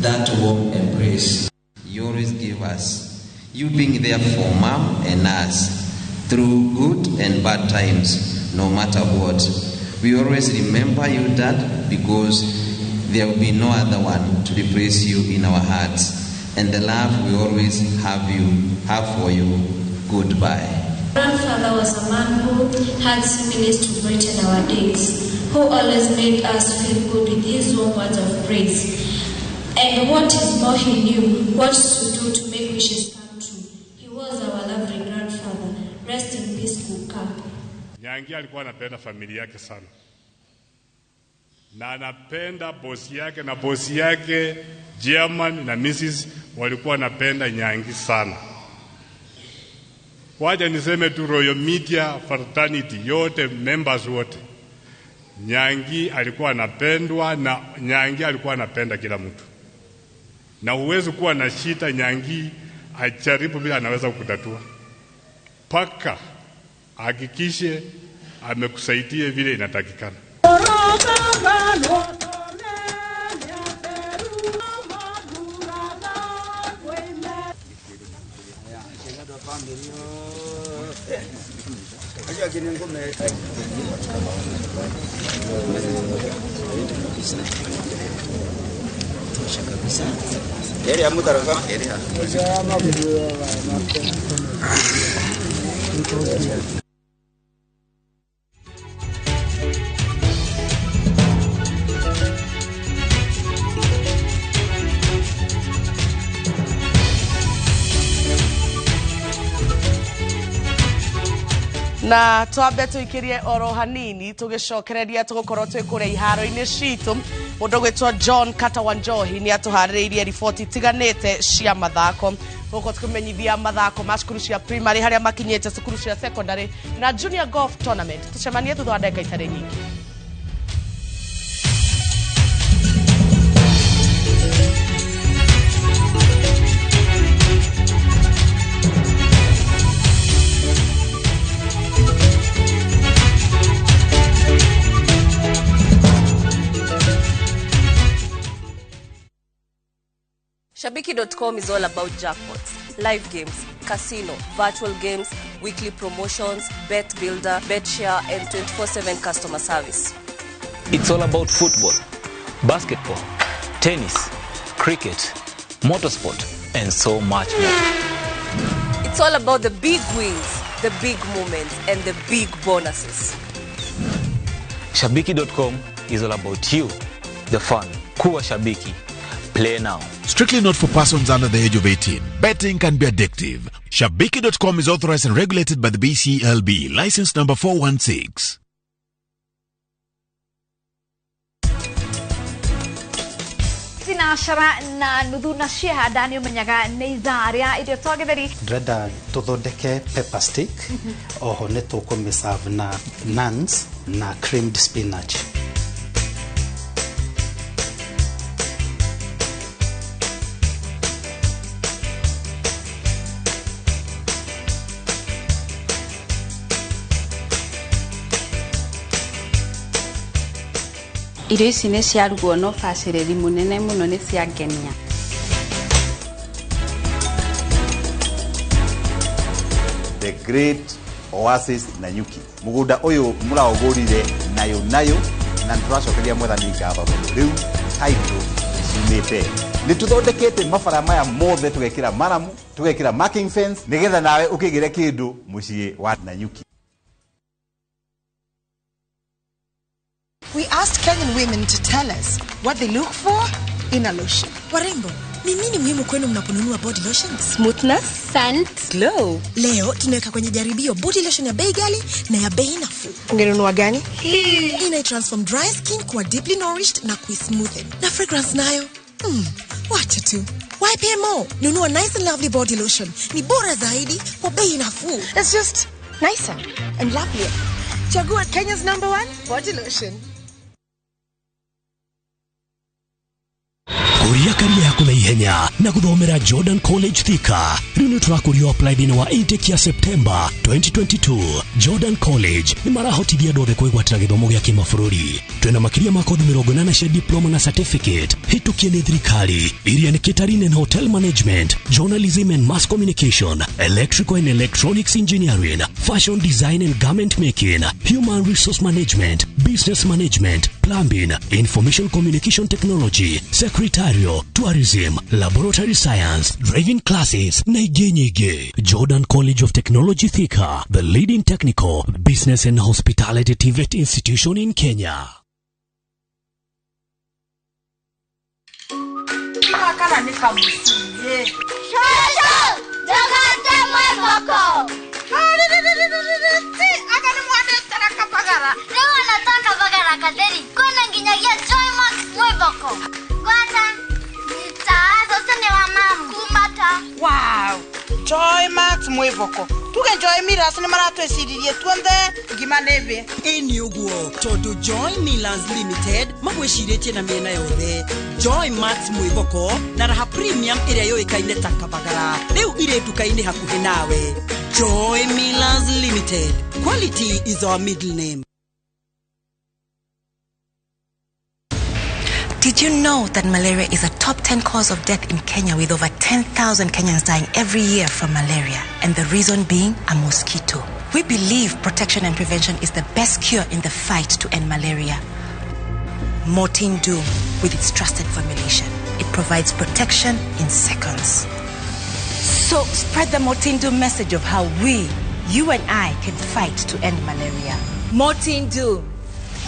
that warm embrace you always give us. You being there for mom and us through good and bad times, no matter what. We always remember you, Dad, because there will be no other one to replace you in our hearts. And the love we always have for you. Goodbye. Grandfather was a man who had similes to brighten our days, who always made us feel good with his warm words of praise. And what is more, he knew what to do to make wishes come true. He was our lovely grandfather. Rest in peace, Kuka. Nyangi alikuwa anapenda familia yake sana. Na anapenda bosi yake, na bosi yake German na Mrs. walikuwa wanapenda Nyangi sana. Wacha niseme tu Royal Media fraternity yote, members wote. Nyangi alikuwa anapendwa na Nyangi alikuwa anapenda kila mtu. Na huwezi kuwa na shida Nyangi ajaribu bila anaweza kukutatua. Paka hakikishe amekusaidia vile inatakikana. Na twambe tuikirie oro hanini tugicokereria tugukorwo twi kuria iharo-ini citu. Mundu gwitwo John Kata Wanjohi ni atuhaririirie riboti itiganite cia mathako. Tugukorwo tukimenyithia mathako ma cukuru cia primary haria makinyite, cukuru cia secondary na junior golf tournament. Tucemanie thutha wa ndagika itarĩ nyingĩ. Shabiki.com is all about jackpots. Live games, casino, virtual games, weekly promotions, bet builder, bet share, and 24/7 customer service. It's all about football, basketball, tennis, cricket, motorsport, and so much more. It's all about the big wins, the big moments, and the big bonuses. Shabiki.com is all about you, the fun. Kuwa Shabiki. Play now. Strictly not for persons under the age of 18. Betting can be addictive. Shabiki.com is authorized and regulated by the BCLB. License number 416. Thinacara na nuthu na ciahanda nĩ ũmenyaga nĩ ithaa rĩa irio twa gĩtheri. Ndĩrenda tũthondeke pepper steak, oho nĩ tũkũmĩserve na naans na creamed spinach. Irio ici nĩ ciarugwo na ũbacĩrĩri mũnene mũno nĩ ciangenia. The Great Oasis Nanyuki. Mũgũnda ũyũ mũraũgũrire nayo nayo na nĩtũracokeria mwathani ngatho tondũ rĩu title nĩciumĩte. Nĩtũthondekete mabara maya mothe tũgekĩra maramu, tũgekĩra marking fence nĩgetha nawe ũkĩgĩre kĩndũ mũciĩ wa Nanyuki. We asked Kenyan women to tell us what they look for in a lotion. Warembo, ni nini muhimu kwenu mnaponunua body lotion? Smoothness, scent, glow. Leo tunaweka kwenye jaribio body lotion ya bei ghali na ya bei nafuu. Ungenunua gani? Hii ina transform dry skin kuwa deeply nourished na kuismoothen. Na fragrance nayo? Wacha tu. YPMO, nunua nice and lovely body lotion. Ni bora zaidi kwa bei nafuu. It's just nicer and lovelier. Chagua Kenya's #1 body lotion. Kuria karia yaku na ihenya na guthomera Jordan College Thika. Riu ni turakurio apply thini wa intake ya September 2022. Jordan College ni marahotithia andũ othe kwĩgwatĩra gĩthomo gĩa kĩmabũrũri. Twĩna makĩria ma kothi 80 cia diploma na certificate hĩtũkie nĩ thirikari iria nĩ catering and hotel management, journalism and mass communication, electrical and electronics engineering, fashion design and garment making, human resource management, business management, plumbing, information communication technology, secretarial, tourism, laboratory science, driving classes na ingĩ nyingĩ. Jordan College of Technology Thika, the leading technical, business and hospitality TVET institution in Kenya. Wow, Joy Max mwivoko tuge Joy Millers nĩ maratwĩciririe tuonthe ngima nĩ thĩ. Ĩni ũguo tondũ Joy Millers Limited magwĩcirĩtie na mĩena yothe. Joy Max mwivoko na Raha Premium ĩrĩa yũĩkaine ta Kabagara rĩu irĩ nduka-inĩ hakuhĩ nawe. Joy Millers Limited, quality is our middle name. Did you know that malaria is a top 10 cause of death in Kenya, with over 10,000 Kenyans dying every year from malaria, and the reason being a mosquito? We believe protection and prevention is the best cure in the fight to end malaria. Mortein Doom, with its trusted formulation, it provides protection in seconds. So spread the Mortein Doom message of how we, you and I, can fight to end malaria. Mortein Doom,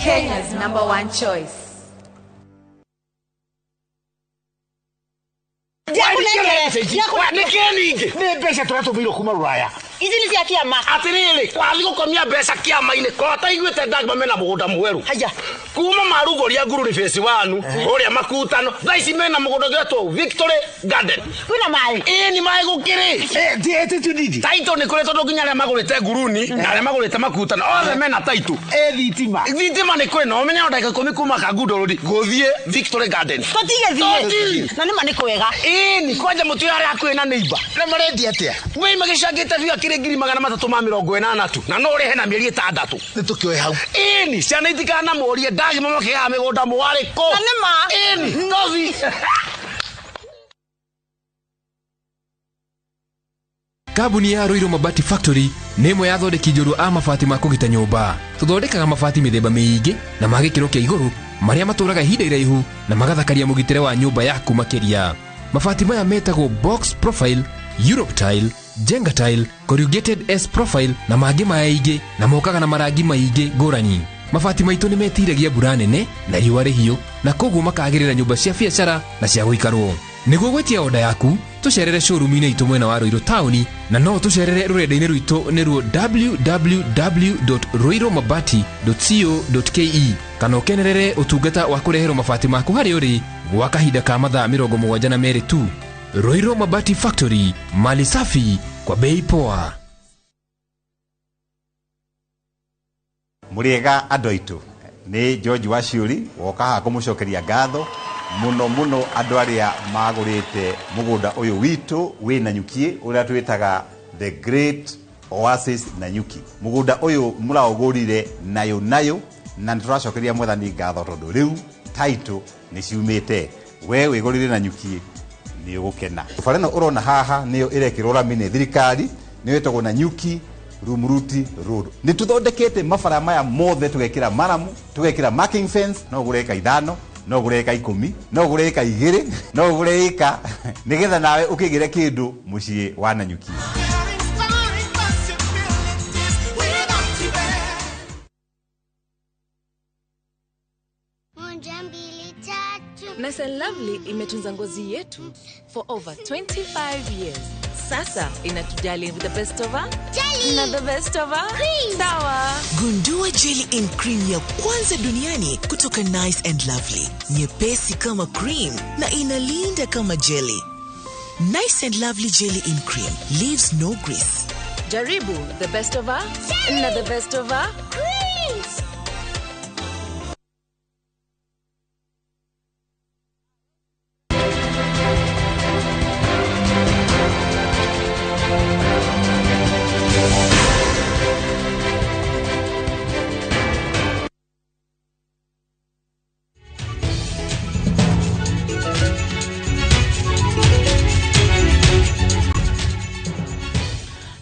Kenya's #1 choice. Nĩ mbeca tũratũmĩirwo kuma rũraya. Ici nĩ cia kĩama. Atĩrĩrĩ, wathiĩ gũkomia mbeca kĩama-inĩ ko ataiguĩte ndagma mena mũgũnda mwerũ. Haya. Kuma marugũria Ngururi phase 1 kũrĩa Makutano, thaa ici mena mũgũnda ũgetwo Victory Garden. Kwĩna maĩ? Ĩĩ nĩ maĩ gũkĩrĩ. Title nĩ kũrĩ tondũ nginya arĩa magũrĩte Nguruni na arĩa magũrĩte Makutano othe mena title. Thitima. Thitima nĩ kũrĩ na ũmenye o ndagĩka 10 kuma Kangundo Road gũthiĩ Victory Garden. Tũtige thiĩ. Na nĩ ma nĩ kwega. Ĩĩ ni kwanja mũtu harĩa hakuhĩ na neighbor. Na marendia atĩa? Wei magĩcangĩte biũ akĩrĩ 380,000 tu na no ũrĩhe na mĩeri 6. Nĩ tũkĩoe hau. Ĩni ciana itikanamũrie ndagima makĩgaga mĩgũnda mwarĩ kũ. Na nĩ ma. Ĩni tothi. Kambuni ya Ruiru Mabati Factory nĩ ĩmwe ya athondeki njorua a mabati ma kũgita nyũmba. Tũthondekaga mabati mĩthemba mĩingĩ na ma gĩkĩro kĩa igũrũ marĩa matũraga ihinda iraihu na magathakaria mũgitĩre wa nyũmba yaku makĩria. Mabati maya metagwo box profile, Europe tile, Jenga tile, corrugated S profile na mangĩ maingĩ na mokaga na marangi maingĩ ngũrani. Mabati maitũ nĩ metiragia mbura nene na riũa rĩhiũ na koguo makagĩrĩra nyũmba cia biacara na cia gũikarwo. Nĩguo gwĩtia oda yaku tũcerere showroom-inĩ itũ mwena wa Ruiru taũni na no tũcerere rũrenda-inĩ rwitũ nĩruo www.ruirumabati.co.ke kana ũkenerere ũtungata wa kũreherwo mabati maku harĩa ũrĩ gwa kahinda ka mathaa 72 tu. Ruiru Mabati Factory, mali safi kwa bei poa. Mũrĩega andũ aitũ, nĩ George Waciũri woka haha kũmũcokeria ngatho mũno mũno andũ arĩa magũrĩte mũgũnda ũyũ witũ wĩ Nanyuki ũrĩa twĩtaga The Great Oasis Nanyuki. Mũgũnda ũyũ mũraũgũrire nayo nayo na nĩtũracokeria mwathani ngatho tondũ rĩu title nĩ ciumĩte. We wĩgũrire Nanyuki nĩ ũgũkena. Bara ĩno ũrona haha nĩyo ĩrekĩrwo rami nĩ thirikari, nĩyo ĩtagwo Nanyuki Rumuruti Road. Nĩ tũthondekete mabara maya mothe, tũgekĩra maramu, tũgekĩra marking fence, no ũgũre ĩka 5, no ũgũre ĩka 10, no ũgũre ĩka 2, no ũgũre ĩka nĩgetha nawe ũkĩgĩre kĩndũ mũciĩ wa Nanyuki. Nice and Lovely imetunza ngozi yetu for over 25 years. Sasa inatujali with the best of jelly na the best of cream. Sawa. Gundua jelly in cream ya kwanza duniani kutoka Nice and Lovely. Nyepesi kama cream na inalinda kama jelly. Nice and Lovely jelly in cream leaves no grease. Jaribu the best of jelly na the best of cream.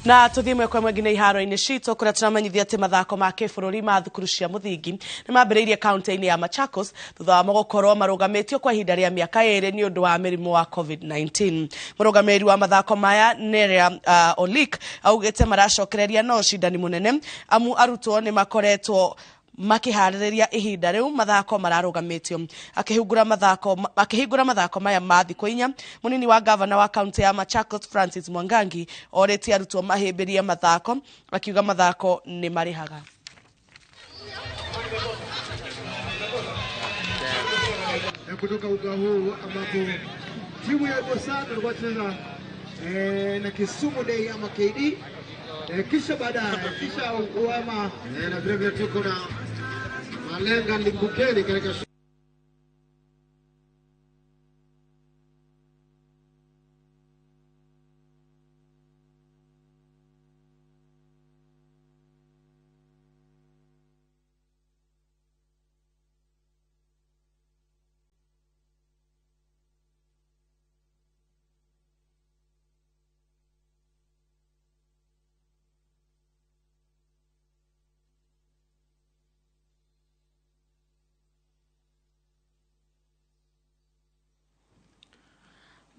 Na tuthie mwe kwa mwengine iharo-inĩ citũ kũrĩa tũramenyithia atĩ mathako ma kĩbũrũri ma thukuru cia mũthingi nĩ mambĩrĩirie kaunti-inĩ ya Machakos thutha wa gũkorwo marũgamĩtio kwa ihinda rĩa mĩaka 2 nĩ ũndũ wa mĩrimũ wa COVID-19. Mũrũgamĩrĩri wa mathako maya Nerea Olik augĩte maracokereria no ũcindani mũnene amu arutwo nĩ makoretwo makiharĩrĩria ihinda rĩu mathako mararũgamĩtio. Akĩhingũra mathako maya ma thikũ 4, mũnini wa gavana wa kaunti ya Machakos Francis Mwangangi orĩtie arutwo mahĩmbĩrie mathako, akiuga mathako nĩ marĩhaga. Kutoka uga huu ambapo timu ya Bosado ilikuwa inacheza na Kisumu Day ama KD, kisha baadaye kisha uama na vile vile tuko na Malenga Limbukeni katika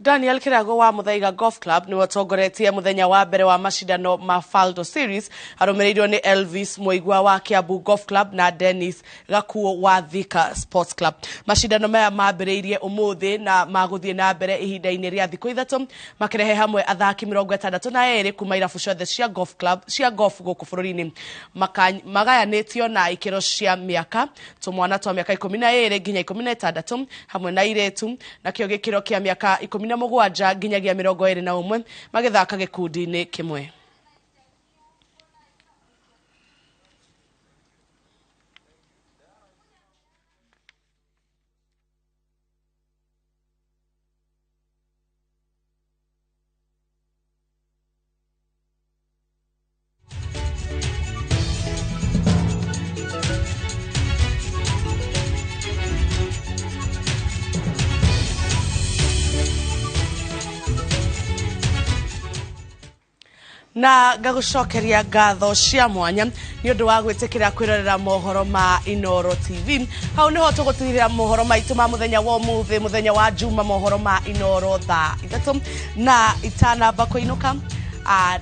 Daniel Kirago wa Muthaiga Golf Club niwe ũtongoretie mũthenya wa mbere wa mashindano ma Faldo Series arũmĩrĩirwo nĩ Elvis Muigua wa Kiambu Golf Club na Dennis Gakuo wa Thika Sports Club. Mashindano maya mambĩrĩirie ũmũthĩ na magũthiĩ na mbere ihinda-inĩ rĩa thikũ 3 makĩrehe hamwe athaki 62 kuma irabu ciothe cia golf club cia golf gũkũ bũrũri-inĩ, magayanĩtio na ikĩro cia mĩaka tũmwana twa mĩaka 12 nginya 16 hamwe na airĩtu, nakĩo gĩkĩro kĩa mĩaka 17 nginyagia 21 magĩthaka gĩkundi-inĩ kĩmwe. Na ngagũcokeria ngatho cia mwanya nĩ ũndũ wa gwĩtĩkĩra kwĩrorera mohoro ma Inooro TV. Hau nĩho tũgũtigĩrĩra mohoro maitũ ma mũthenya wa ũmũthĩ, mũthenya wa Juma, mohoro ma Inooro thaa 3. Na itanamba kũinũka,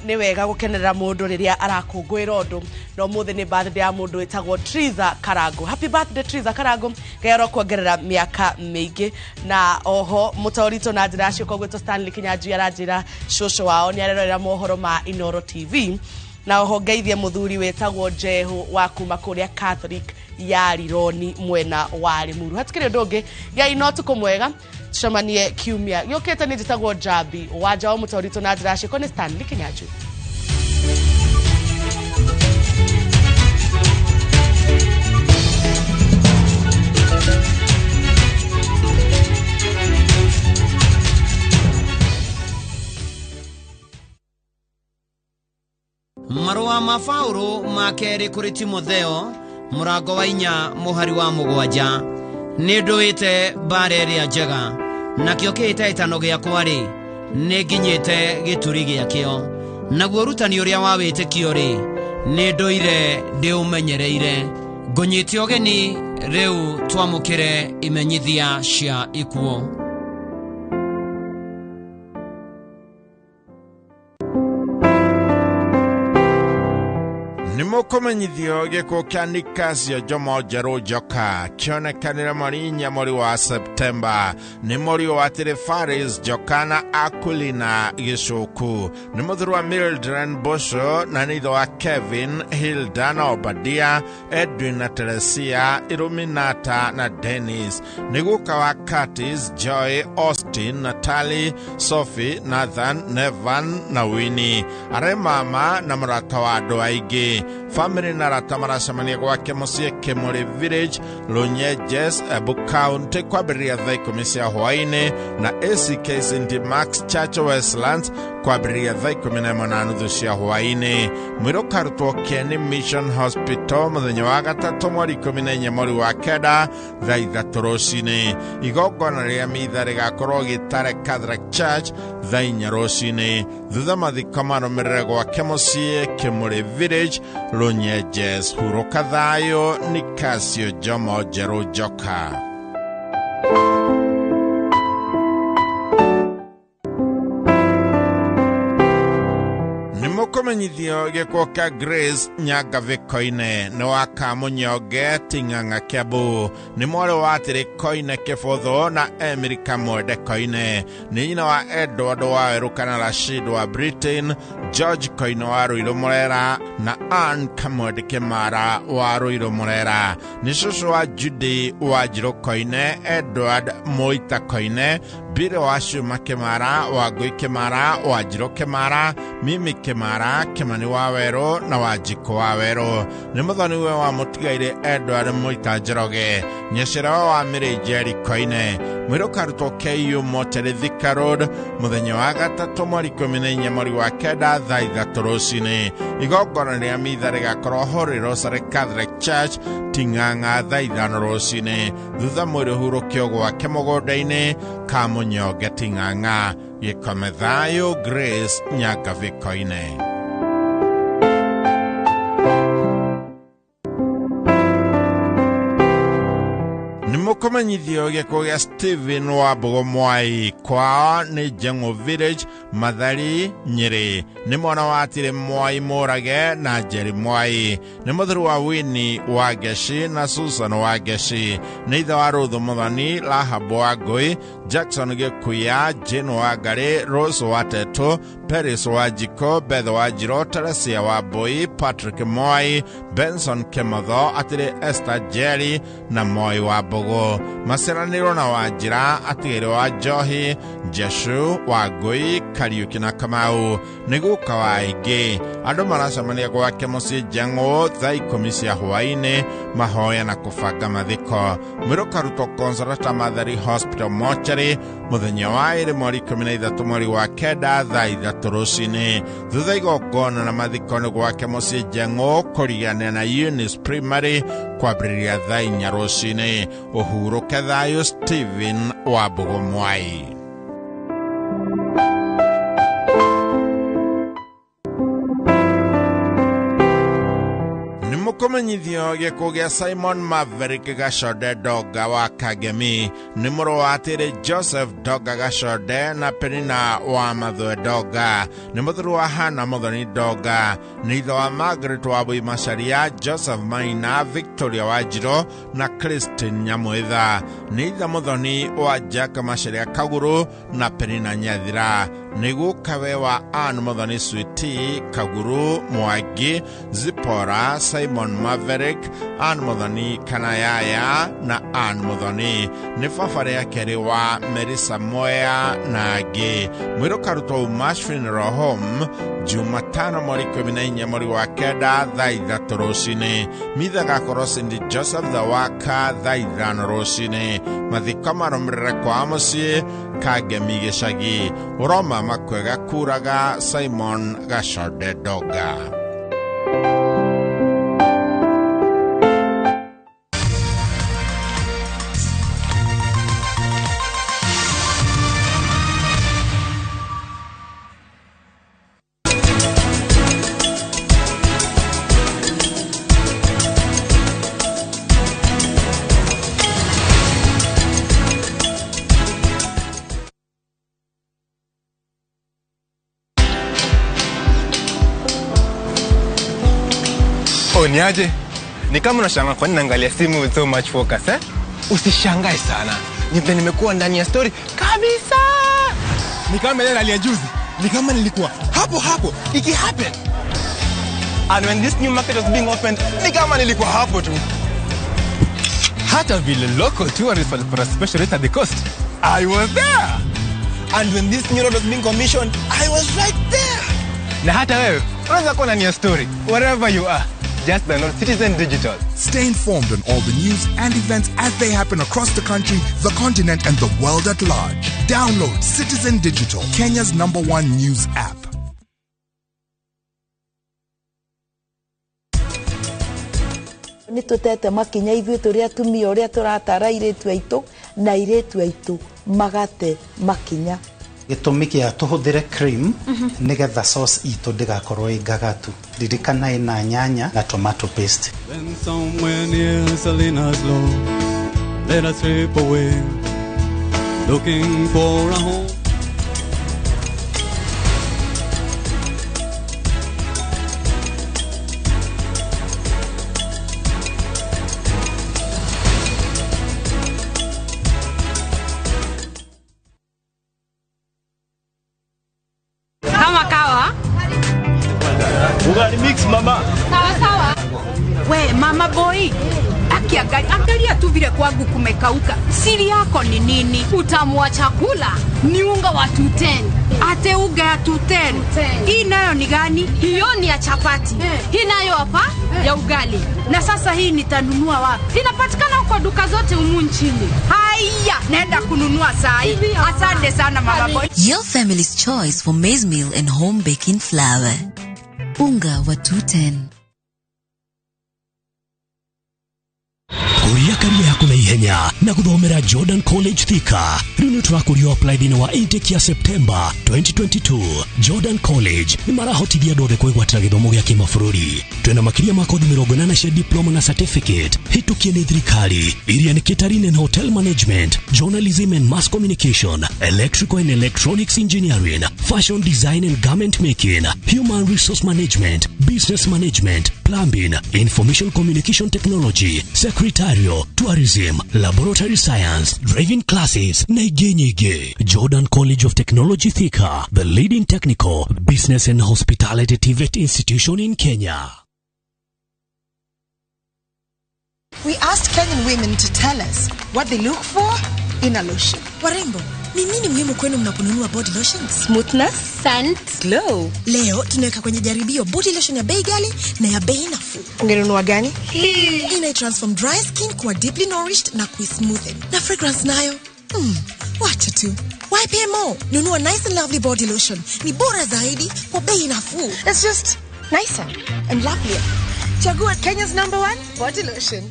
nĩ wega gũkenerera mũndũ rĩrĩa arakũngũĩra ũndũ, na ũmũthĩ nĩ birthday ya mũndũ wĩtagwo Triza Karango. Happy birthday Triza Karango, Ngai arokuongerera mĩaka mĩingĩ. Na oho mũtoritũ na njĩra ya ciĩko gwĩtwo Stanley Kinyanjui aranjĩra cũcũ wao nĩ arerorera mohoro ma Inooro TV. Na oho ngeithie mũthuri wĩtagwo Jehu wa kuma kũrĩa Catholic ya Rironi mwena wa Limuru. Hatikĩrĩ ũndũ ũngĩ, Ngai no ũtukũ mwega, tucemanie kiumia gĩũkĩte. Nĩ njĩtagwo Njambi Wanja wa mũtoritũ na njĩra ya ciĩko nĩ Stanley Kinyanjui. Marũa ma Paũlũ ma kerĩ kũrĩ Timotheo, mũrango wa 4 mũhari wa 7. Nĩ ndũĩte mbara ĩrĩa njega, nakĩo kĩhĩtahĩtano gĩakwa-rĩ, nĩ nginyĩte gĩturi gĩakĩo. Naguo ũrutani ũrĩa wa wĩtĩkio-rĩ, nĩ ndũire ndĩũmenyereire. Ngũnyite ũgeni rĩu twamũkĩre imenyithia cia ikuũ. Nĩ mũkũmenyithio gĩkuũ kĩa Nicasio Jomo Njerũ Njoka kĩonekanire mweri 4 mweri wa Septemba. Nĩ mũriũ wa Tirifaris Njoka na Akulina Gĩcũku. Nĩ mũthuri wa Mildred Bosho na nĩ ithe wa Kevin, Hilda na Obadia, Edwin na Teresia, Iluminata na Dennis. Nĩ guka wa Curtis, Joy, Austin, Natalie, Sophie, Nathan, Nevan na Winnie. Arĩ mama na mũrata wa andũ aingĩ. Family na arata maracemania gwake mũciĩ Kĩmũrĩ Village, Runyenjes, Embu County, kwambĩrĩria thaa 10 cia hwaĩ-inĩ, na ACK St Mark's Church Westlands kwambĩrĩria thaa 11:30 cia hwaĩ-inĩ. Mwĩrĩ ũkarutwo Kieni Mission Hospital mũthenya wa gatatũ mweri 14 mweri wa 9 thaa 3 rũcinĩ. Igongona rĩa mitha rĩgakorwo Gĩtare Catholic Church thaa 4 rũcinĩ. Thutha mathiko marũmĩrĩre gwake mũciĩ Kĩmũrĩ Village, Runyenjes. Hurũka thayũ, Nicasio Jomo Njerũ Njoka. Nĩmũkũmenyithio gĩkuũ kĩa Grace Nyangathĩ Koine nĩ wa Kamũnyonge Ting'ang'a Kiambu. Nĩ mwarĩ wa Atĩrĩ Koine Kĩbũthũ na Emily Kamwende Koine. Nĩ nyina wa Edward wa Werũ kana Rashid wa Britain, George Koine wa Ruiru Mũrera na Ann Kamwende Kĩmara wa Ruiru Mũrera. Nĩ cũcũ wa Judy wa Njirũ Koine, Edward Mũita Koine, Bire wa Cuma Kĩmara, Wangũi Kĩmara, wa Njirũ Kĩmara, Mimi Kĩmara, Kĩmani wa Werũ na Wanjikũ wa Werũ. Nĩ mũthoni-we wa mũtigairĩ Edward Mũita Njoroge, nyaciarawe wa Mĩrĩ Njeri Koine. Mwĩrĩ ũkarutwo KU Moterĩ Thika Road mũthenya wa gatatũ mweri 14 mweri wa 9 thaa 3 rũcinĩ. Igongona rĩa mitha rĩgakorwo Holy Rosary Catholic Church Ting'ang'a thaa 5 rũcinĩ. Thutha mwĩrĩ ũhurũkio gwake mũgũnda-inĩ Kamũnyonge Ting'ang'a. Gĩkome thayũ, Grace Nyangathĩ Koine. Nĩmũkũmenyithio gĩkuũ gĩa Stephen wa Mbũgũ Mwai. Kwao nĩ Njeng'ũ Village, Mathari, Nyĩrĩ. Nĩ mwana wa Atĩrĩ Mwai Mũrage na Njeri Mwai. Nĩ mũthuri wa Winnie wa Ngeci na Susan wa Ngeci. Nĩ ithe wa Ruthu Mũthoni, Rahab wa Ngũi, Jackson Gĩkuya, Jane wa Ngarĩ, Rose wa Tetũ, Paris wa Njiko, Beth wa Njiro, Teresia wa Mbũi, Patrick Moi, Benson Kĩmotho, Atĩrĩ Esther Njeri na Moi wa Mbũgũ. Maciaranĩirwo na Wanjĩra, atigĩrĩ wa Njohi, Jeshu wa Ngũi, Kariũki na Kamau. Nĩ guka wa aingĩ. Andũ maracemania gwake mũciĩ Njeng'ũ thaa 10 cia hwaĩ-inĩ, mahoya na kũbanga mathiko. Mwĩrĩ ũkarutwo Consolata Mathari Hospital Mortuary mũthenya wa ĩrĩ mweri 13 mweri wa 9 thaa 3 rũcinĩ. Thutha igongona na mathiko nĩ gwake mũciĩ Njeng'ũ kũrigania na Eunice Primary kwambĩrĩria thaa 4 rũcinĩ. Ũhurũke thayũ, Stephen wa Mbũgũ Mwai. Nĩmũkũmenyithio gĩkuũ gĩa Simon Maverick Gachode Donga wa Kagemi nĩ mũrũ wa atĩrĩ Joseph Donga Gachode na Penina wa Mathwe Donga, nĩ mũthuri wa Hana Muthoni Donga, nĩ ithe wa Margaret wa Bui Macharia, Joseph Maina, Victoria Wanjirũ na Christine Nyamwitha, nĩ ithe Muthoni wa Jack Macharia Kaguru na Penina Nyathira, nĩ gukawe wa Ann Muthoni Switi Kaguru Mwangi, Zipora, Simon Maverick, Ann Muthoni Kanayaya na Ann Muthoni, nĩ baba rĩa kerĩ wa Melissa Moya na angĩ. Mwĩrĩ ũkarutwo Umash Funeral Home Jumatano mweri 14 mweri wa 9 thaa 3 rũcinĩ. Mitha gakorwo St Joseph the Worker thaa 5 rũcinĩ. Mathiko marũmĩrĩre kwa mũciĩ Kangemi gĩcagi. Ũroma makwega kuraga Simon Gachode Donga. Oh, niaje? Ni kama unashangaa kwa nini naangalia simu with so much focus, eh? Usishangae sana. Ni vile nimekuwa ndani ya story kabisa. Ni kama ile rally ya juzi. Ni kama nilikuwa hapo hapo iki happen. And when this new market was being opened, ni kama nilikuwa hapo tu. Hata vile local tourists walipata special rate at the coast, I was there. And when this new road was being commissioned, I was right there. Na hata wewe unaweza kuwa ndani ya story wherever you are. Just download Citizen Digital. Stay informed on all the news and events as they happen across the country, the continent, and the world at large. Download Citizen Digital, Kenya's #1 news app. Nĩ tũtete makinya ithuĩ tũrĩ atumia ũrĩa tũratara airĩtu aitũ na airĩtu aitũ magate makinya. Gĩtũmi kĩa tũhũthĩre cream nĩgetha sauce itũ ndĩgakorwo ĩ ngagatu. Ririkana ĩna nyanya na tomato paste. Then somewhere near Salinas Low, let us slip away, looking for a home. Ugali mix mama. Sawa sawa. We mama boy, akiangalia angalia tu vile kwangu kumekauka. Siri yako ni nini? Utamu wa chakula ni unga wa 210. Ate unga ya 210. Hii nayo ni gani? Hiyo ni ya chapati. Hii nayo hapa ya ugali. Na sasa hii nitanunua wapi? Inapatikana kwa duka zote humu nchini. Haya, naenda kununua saa hii. Asante sana mama boy. Your family's choice for maize meal and home baking flour. Unga wa 210. Kuria karia yaku na ihenya na guthomera Jordan College Thika. Riu ni turakurio apply thini wa intake ya September 2022. Jordan College ni marahotithia andũ othe kwĩgwatĩra gĩthomo gĩa kĩmabũrũri. Twĩna makĩria ma kothi 80 cia diploma na certificate hĩtũkie nĩ thirikari iria nĩ catering and hotel management, journalism and mass communication, electrical and electronics engineering, fashion design and garment making, human resource management, business management, plumbing, information communication technology, secretarial, tourism, laboratory science, driving classes na ingĩ nyingĩ. Jordan College of Technology Thika, the leading technical, business and hospitality TVET institution in Kenya. We asked Kenyan women to tell us what they look for in a lotion. Warembo, ni nini muhimu kwenu mnaponunua body lotions? Smoothness, scent, glow. Leo tunaweka kwenye jaribio body lotion ya bei ghali na ya bei nafuu. Ungenunua gani? Hii ina transform dry skin kuwa deeply nourished na kuismoothen. Na fragrance nayo, wacha tu. Why pay more? Nunua Nice and Lovely body lotion. Ni bora zaidi kwa bei nafuu. It's just nicer and lovelier. Chagua Kenya's #1 body lotion.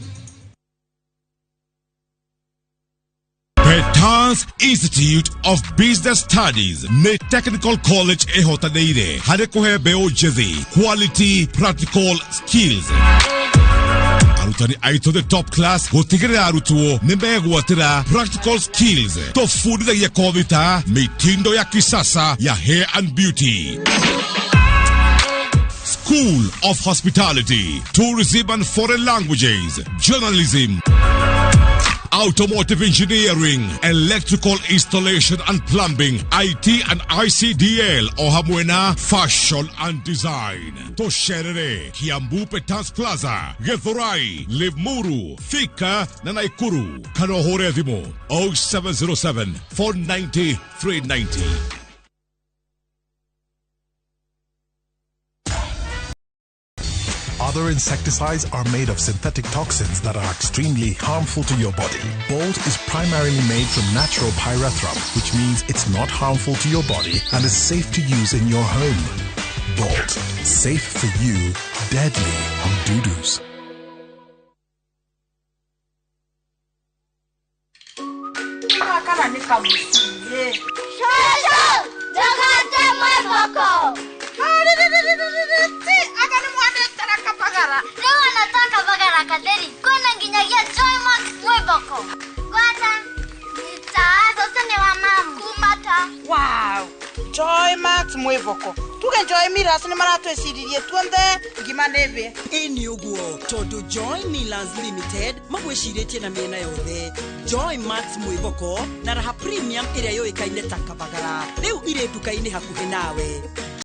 Petans Institute of Business Studies nĩ Technical College ĩhotanĩire harĩ kũhe mbeũ njĩthĩ quality practical skills. Arutani aitũ the top class gũtigĩrĩra arutwo nĩ megwatĩra practical skills. Tũbundithagia kothi ta mitindo ya kisasa ya hair and beauty, School of Hospitality, Tourism and Foreign Languages, Journalism, Automotive Engineering, Electrical Installation and Plumbing, IT and ICDL, o hamwe na Fashion and Design. Tosherere, Kiambu Petans Plaza, Githurai, Limuru, Thika na Naikuru. Kana ũhũre thimũ 0707 490 390. Other insecticides are made of synthetic toxins that are extremely harmful to your body. Bolt is primarily made from natural pyrethrum, which means it's not harmful to your body and is safe to use in your home. Bolt, safe for you, deadly on doo-doos. Leo anataka bagara katheri kwena nginyagia Joymax mwiboko gwata nitaazo ni wa mamu kumata. Wow, Joymax mwiboko tuge Joy Millers nĩ maratwĩciririe tuonthe ngima nĩ ĩ nĩ ũguo tondũ Joy Millers Limited magwĩcirĩtie na mĩena yothe. Joy Max mwĩboko na Raha Premium ĩrĩa yũĩkaine ta Kabagara rĩu irĩ nduka-inĩ hakuhĩ nawe.